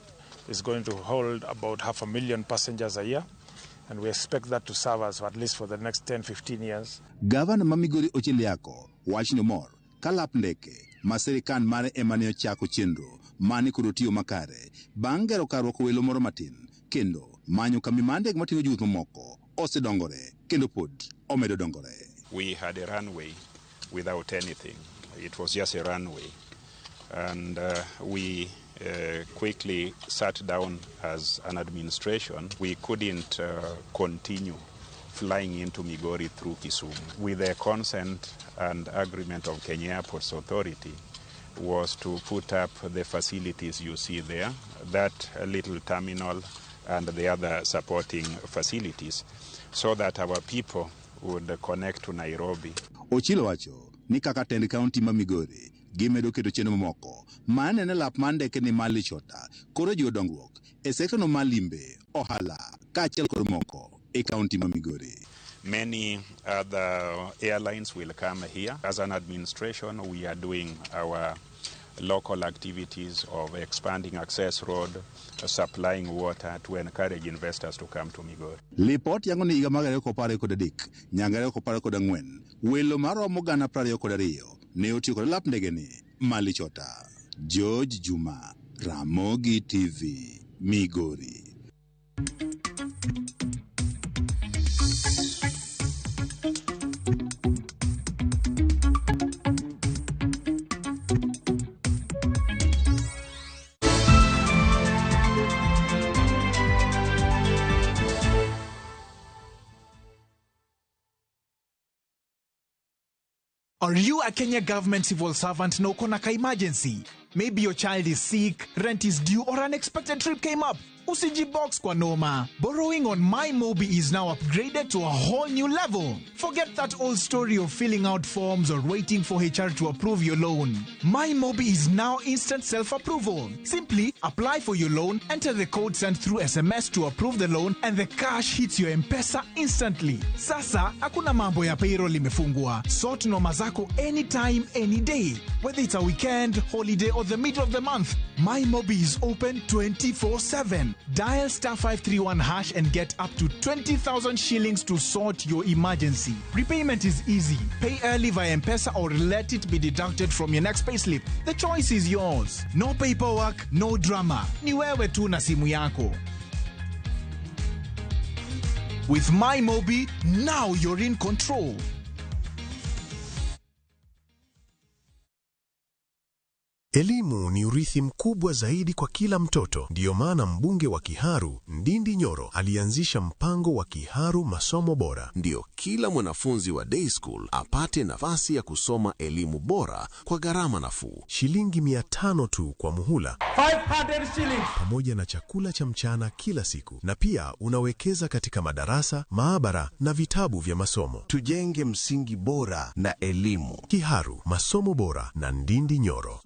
It's going to hold about 500,000 passengers a year, and we expect that to serve us at least for the next 10-15 years. Gavana ma Migori Ochieng Liako wach ni mor ka lap ndeke ma sirikal mare ema ne ochako chenro mane kod otiyo makare bang' gero kar rwako welo moro matin kendo manyo kambi mar ndege mating'o jowuoth mamoko osedongore kendo pod omedo dongore. We had a runway without anything. It was just a runway. And we quickly sat down as an administration. We couldn't continue flying into Migori through Kisumu. With the consent and agreement of Kenya Airports Authority was to put up the facilities you see there, that little terminal and the other supporting facilities, so that our people would connect to Nairobi. Ochilo wacho ni kaka tend kaunti ma Migori gimedo keto chenro mamoko ma nene lap mar ndeke ni mar Lichota koro jiwo dongruok e sekta no mar limbe, ohala kaachiel kod moko e kaunti ma Migori. Many other airlines will come here. As an administration, we are doing our local activities of expanding access road, supplying water to encourage investors to come to Migori. Lipot yango ni higa mar 2023 nyaka 2024 welo maromo 22,000 ne otiyo kod lap ndege ni ma Lichota. George Juma, Ramogi TV, Migori. Are you a Kenya government civil servant na uko na ka emergency? Maybe your child is sick, rent is due, or an unexpected trip came up. Usijibox kwa noma. Borrowing on MyMobi is now upgraded to a whole new level. Forget that old story of filling out forms or waiting for HR to approve your loan. MyMobi is now instant self-approval. Simply apply for your loan, enter the code sent through SMS to approve the loan, and the cash hits your M-Pesa instantly. Sasa, hakuna mambo ya payroll imefungwa. Sort noma zako anytime, any day. Whether it's a weekend, holiday, or the middle of the month, MyMobi is open 24/7. Dial *531# and get up to 20,000 shillings to sort your emergency. Repayment is easy. Pay early via M-Pesa or let it be deducted from your next payslip. The choice is yours. No paperwork, no drama. Ni wewe tu na simu yako. With MyMobi, now you're in control. Elimu ni urithi mkubwa zaidi kwa kila mtoto. Ndiyo maana mbunge wa Kiharu, Ndindi Nyoro, alianzisha mpango wa Kiharu Masomo Bora. Ndiyo kila mwanafunzi wa day school apate nafasi ya kusoma elimu bora kwa gharama nafuu. Shilingi 500 tu kwa muhula. 500 shillings. Pamoja na chakula cha mchana kila siku. Na pia unawekeza katika madarasa, maabara na vitabu vya masomo. Tujenge msingi bora na elimu. Kiharu Masomo Bora na Ndindi Nyoro.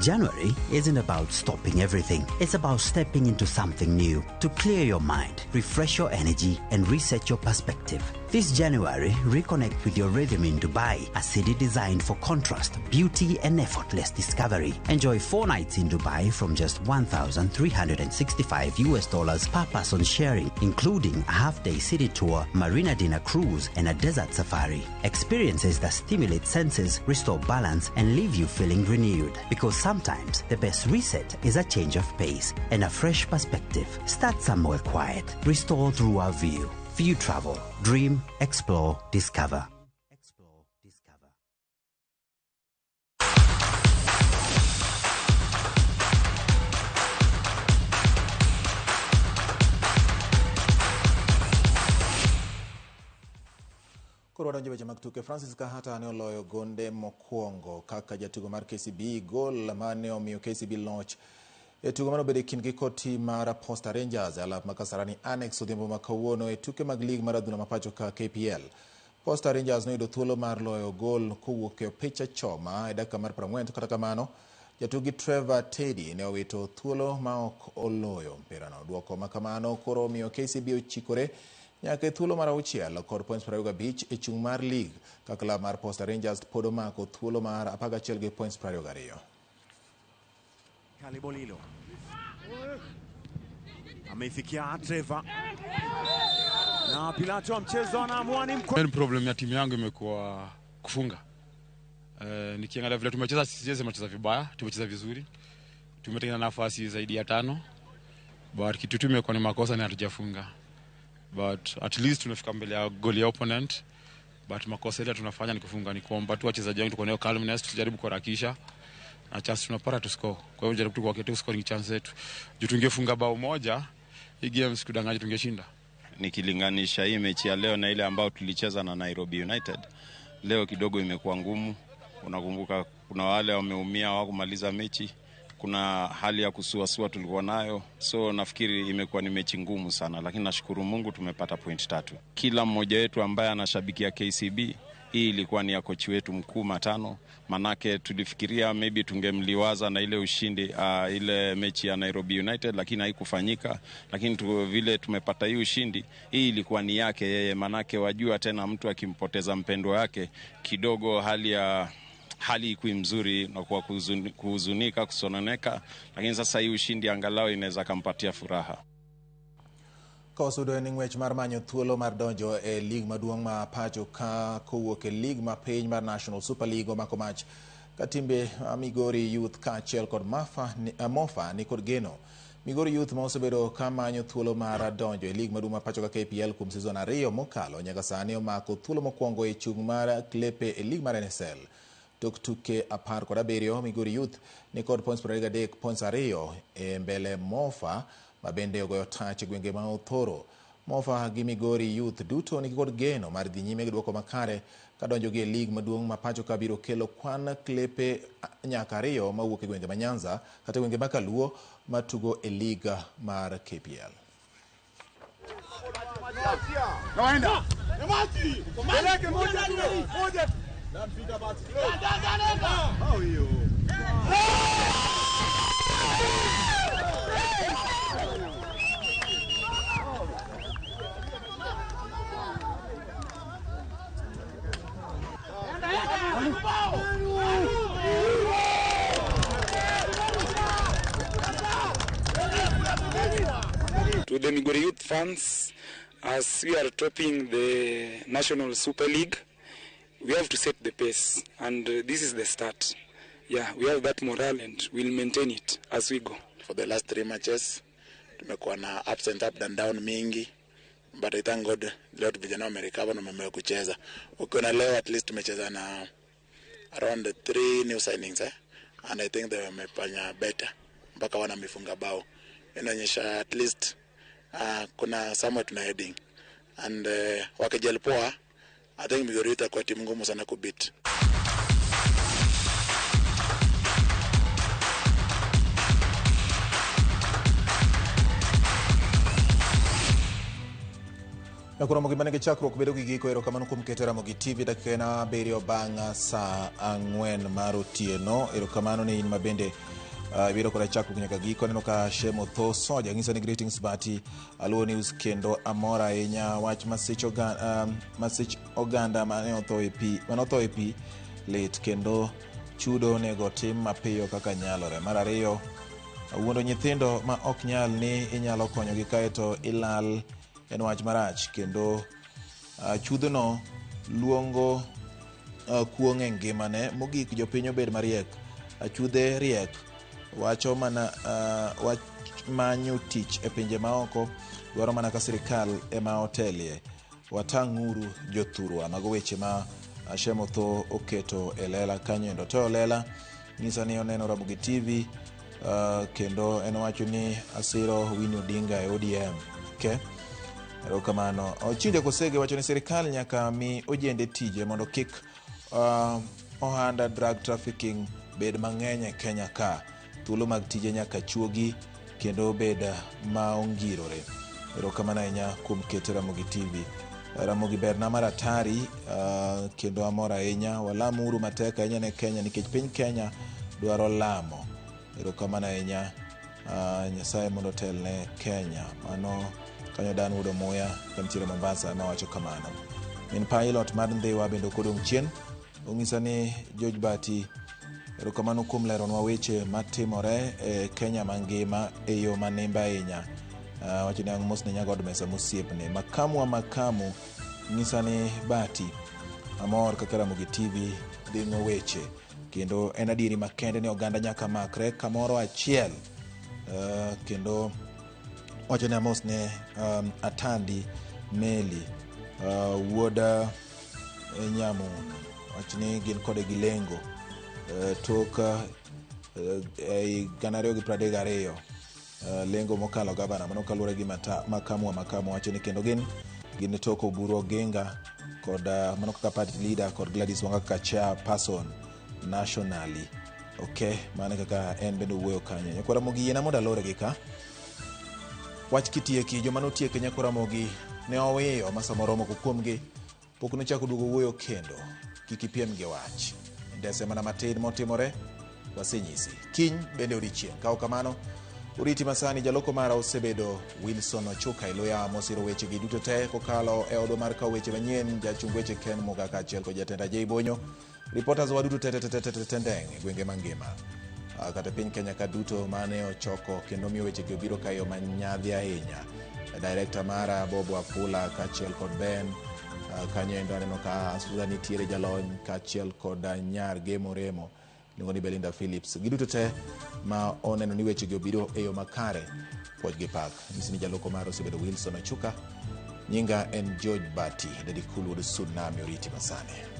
January isn't about stopping everything. It's about stepping into something new to clear your mind, refresh your energy, and reset your perspective. This January, reconnect with your rhythm in Dubai, a city designed for contrast, beauty, and effortless discovery. Enjoy 4 nights in Dubai from just $1,365 per person sharing, including a half-day city tour, marina dinner cruise, and a desert safari. Experiences that stimulate senses, restore balance, and leave you feeling renewed. Because sometimes the best reset is a change of pace and a fresh perspective. Start somewhere quiet. Restore through our view. View Travel. Dream, explore, discover. Koro Kwadonjo weche mag tuke, Francis Kahata ne oloyo gonde mokwongo kaka jatugo mar KCB, gol mane omiyo KCB loch e tugo mane obedo e kindgi kod tim mar Posta Rangers e alap ma Kasarani Annex odhiambo ma kawuono e tuke mag lig mar adhula ma pacho ka KPL. Posta Rangers noyudo thuolo mar loyo gol kowuok e opich achoma e dakika mar 40 to kata kamano jatugi Trevor Teddy ne owito thuolo ma ok oloyo mpirano. Duoko ma kamano koro omiyo KCB ochikore nyaka e thuolo mar auchiel kod points 25 e chung' mar lig ka klab mar Posta Rangers pod omako thuolo mar 11 gi points 22. Kalibolilo ameifikia Trevor na Pilato wa mchezo anaamua ni Main problem ya timu yangu imekuwa kufunga. Nikiangalia vile tumecheza, siwezi tumecheza vibaya, tumecheza vizuri. Tumetengeneza nafasi zaidi ya 5. But kitu tu imekuwa ni makosa ni hatujafunga. But at least tunafika mbele ya goal ya opponent. But makosa ile tunafanya ni kufunga, ni kuomba tu wachezaji wangu tuko nayo calmness, tusijaribu kuharakisha. Na chance tunapata tu score. Kwa hiyo jaribu tu kwa scoring chance zetu. Juu tungefunga bao moja, hii game sikudanganya tungeshinda. Nikilinganisha hii mechi ya leo na ile ambayo tulicheza na Nairobi United, leo kidogo imekuwa ngumu. Unakumbuka kuna wale wameumia hawakumaliza mechi, kuna hali ya kusuasua tulikuwa nayo, so nafikiri imekuwa ni mechi ngumu sana, lakini nashukuru Mungu tumepata point 3. Kila mmoja wetu ambaye anashabikia KCB, hii ilikuwa ni ya kochi wetu mkuu Matano, manake tulifikiria maybe tungemliwaza na ile ushindi ile mechi ya Nairobi United, lakini haikufanyika. Lakini vile tumepata hii ushindi, hii ilikuwa ni yake yeye, manake wajua tena mtu akimpoteza mpendwa wake kidogo hali ikui mzuri na kwa kuhuzunika, kusononeka, lakini sasa hii ushindi angalau inaweza kampatia furaha. Kawasudo en ng'wech mar manyo thuolo mar donjo e lig maduong' ma pacho ka kowuok e lig ma piny mar National Super League omako mach ka timbe Migori Youth kaachiel kod Mofa ni kod geno. Migori Youth ma osebedo ka manyo thuolo mar donjo e lig maduong' ma pacho ka KPL kuom season 2 mokalo nyaka sani omako thuolo mokwongo e chung' mar klepe e lig mar NSL. Tok tuke 17 Migori Youth ni kod points 23 points 2 e mbele Mofa ma bende ogoyo tach e gwenge ma Othoro. Mofa gi Migori Youth duto nigi kod geno mar dhi nyime gi duoko makare ka donjo gi e lig maduong' ma pacho ka biro kelo kwan klepe nyaka 2 mawuok e gwenge ma Nyanza kata gwenge ma Kaluo matugo e lig mar KPL. To the Migori Youth fans, as we are topping the National Super League, we have to set the pace, and this is the start. Yeah, we have that morale and we'll maintain it as we go. For the last 3 matches, tumekuwa na ups and up and down mingi, but I thank God leo vijana wamerecover na wameamua kucheza. Ukiona leo at least tumecheza na around 3 new signings, and I think they wamefanya better mpaka wana mifunga bao. Inaonyesha at least kuna somewhere tuna heading, and wakijali poa, I think Migori itakuwa timu ngumu sana kubit. Nakuro mogi manigi chakruok bedo gi giko. Erokamano kuom keto Ramogi TV dakika en 7 bang' saa 4 mar otieno. Erokamano ne in mabende ibiro koda chakruok nyaka giko. Aneno ka Shemo Tho Soja ng'iso ni greetings Bati Aluo News kendo amor ahinya wach masich oganda mane otho e pi lit kendo chudo onego tim mapiyo kaka nyalore. Mar ariyo, wuondo nyithindo ma ok nyal ni inyalo konyogi kaeto ilal en wach marach kendo chudhono luongo kuong' e ngimane. Mogik jopiny obed mariek, achudhe riek wacho mana wach manyo tich e pinje maoko dwaro mana ka sirikal ema otelie. Watang'uru jothurwa. Mago weche ma Shemo Tho oketo e lela kanyo endo. To lela nyisa ni oneno Ramogi TV kendo en owacho ni asiro Winnie Odinga e ODM. Okay. Erokamano. Ochinja Kosege wacho ni sirikal nyaka mi ojende tije mondo kik ohanda drug trafficking bed mang'eny e Kenya ka. Thuolo mag tije nyaka chuogi kendo bed ma ongirore. Erokamano ahinya kuom keto Ramogi TV. Ramogi berna mar atari kendo amor ahinya. Walamuru matek ahinya ne Kenya nikech piny Kenya dwaro lamo. Erokamano ahinya. Nyasaye mondo otelne Kenya. Mano kanyo Dan Wuod Omuya kantiere Mombasa ema wacho kamano. Min pilot mar Ndhiwa bende ok odong' chien. Ong'isa ni George Bati erokamano kuom leronwa weche matimore e Kenya mangima e yo manimba ahinya. Wacho ni ang' mos ne nyagod mesa mosiepne. Makamu wa makamu ng'isa ni Bati amor kaka Ramogi TV dhing'o weche kendo en adieri makende ni oganda nyaka makre kamoro achiel. Kendo wacho ni amos ne Atandi Meli wuod Nyamun wach ni gin kode gi lengo tok e 2032 lengo mokalo gavana mano kaluwore gi makamu wa makamu wacho ni kendo gin tok Oburu Oginga kod mano kaka party leader kod Gladys Wanga kaka chairperson nationally. Ok, mano kaka en bende owuoyo kanyo. Nyakwa Ramogi yiena mondo alore gi ka. Wach kitieki joma notieke Nyakwa Ramogi ne owiyo ma samoro moko kuomgi pok nochako duogo wuoyo kendo. Kik ipiem gi wach. Ndese mana matin motimore wasenyisi. Kiny bende odiochieng'. Ka ok kamano, oriti masani jaloko mara osebedo Wilson Ochuka Iluya mosiro weche gi duto te kokalo e odwa mar kawo weche manyien jachung weche Ken Muga kaachiel kod jatend Ajay Bonyo. Reporters wa duto te te te te te te ndeng' e gwenge mangima. Kata piny Kenya ka duto mane ochoko kendo miyo weche gi obiro ka yo manyadhi ahinya. Director mara Bob Wafula kaachiel kod Ben kanyo endo aneno ka Susan nitiere jalony kaachiel kod nyar Gemo Remo iluongo ni Belinda Phillips. Giduto te ma oneno ni weche gi obiro e yo makare puoch gi pak. Nyisi ni jaloko mara osebedo Wilson Ochuka. Nyinga en George Bati, Daddy Cool wuod Tsunami oriti masani.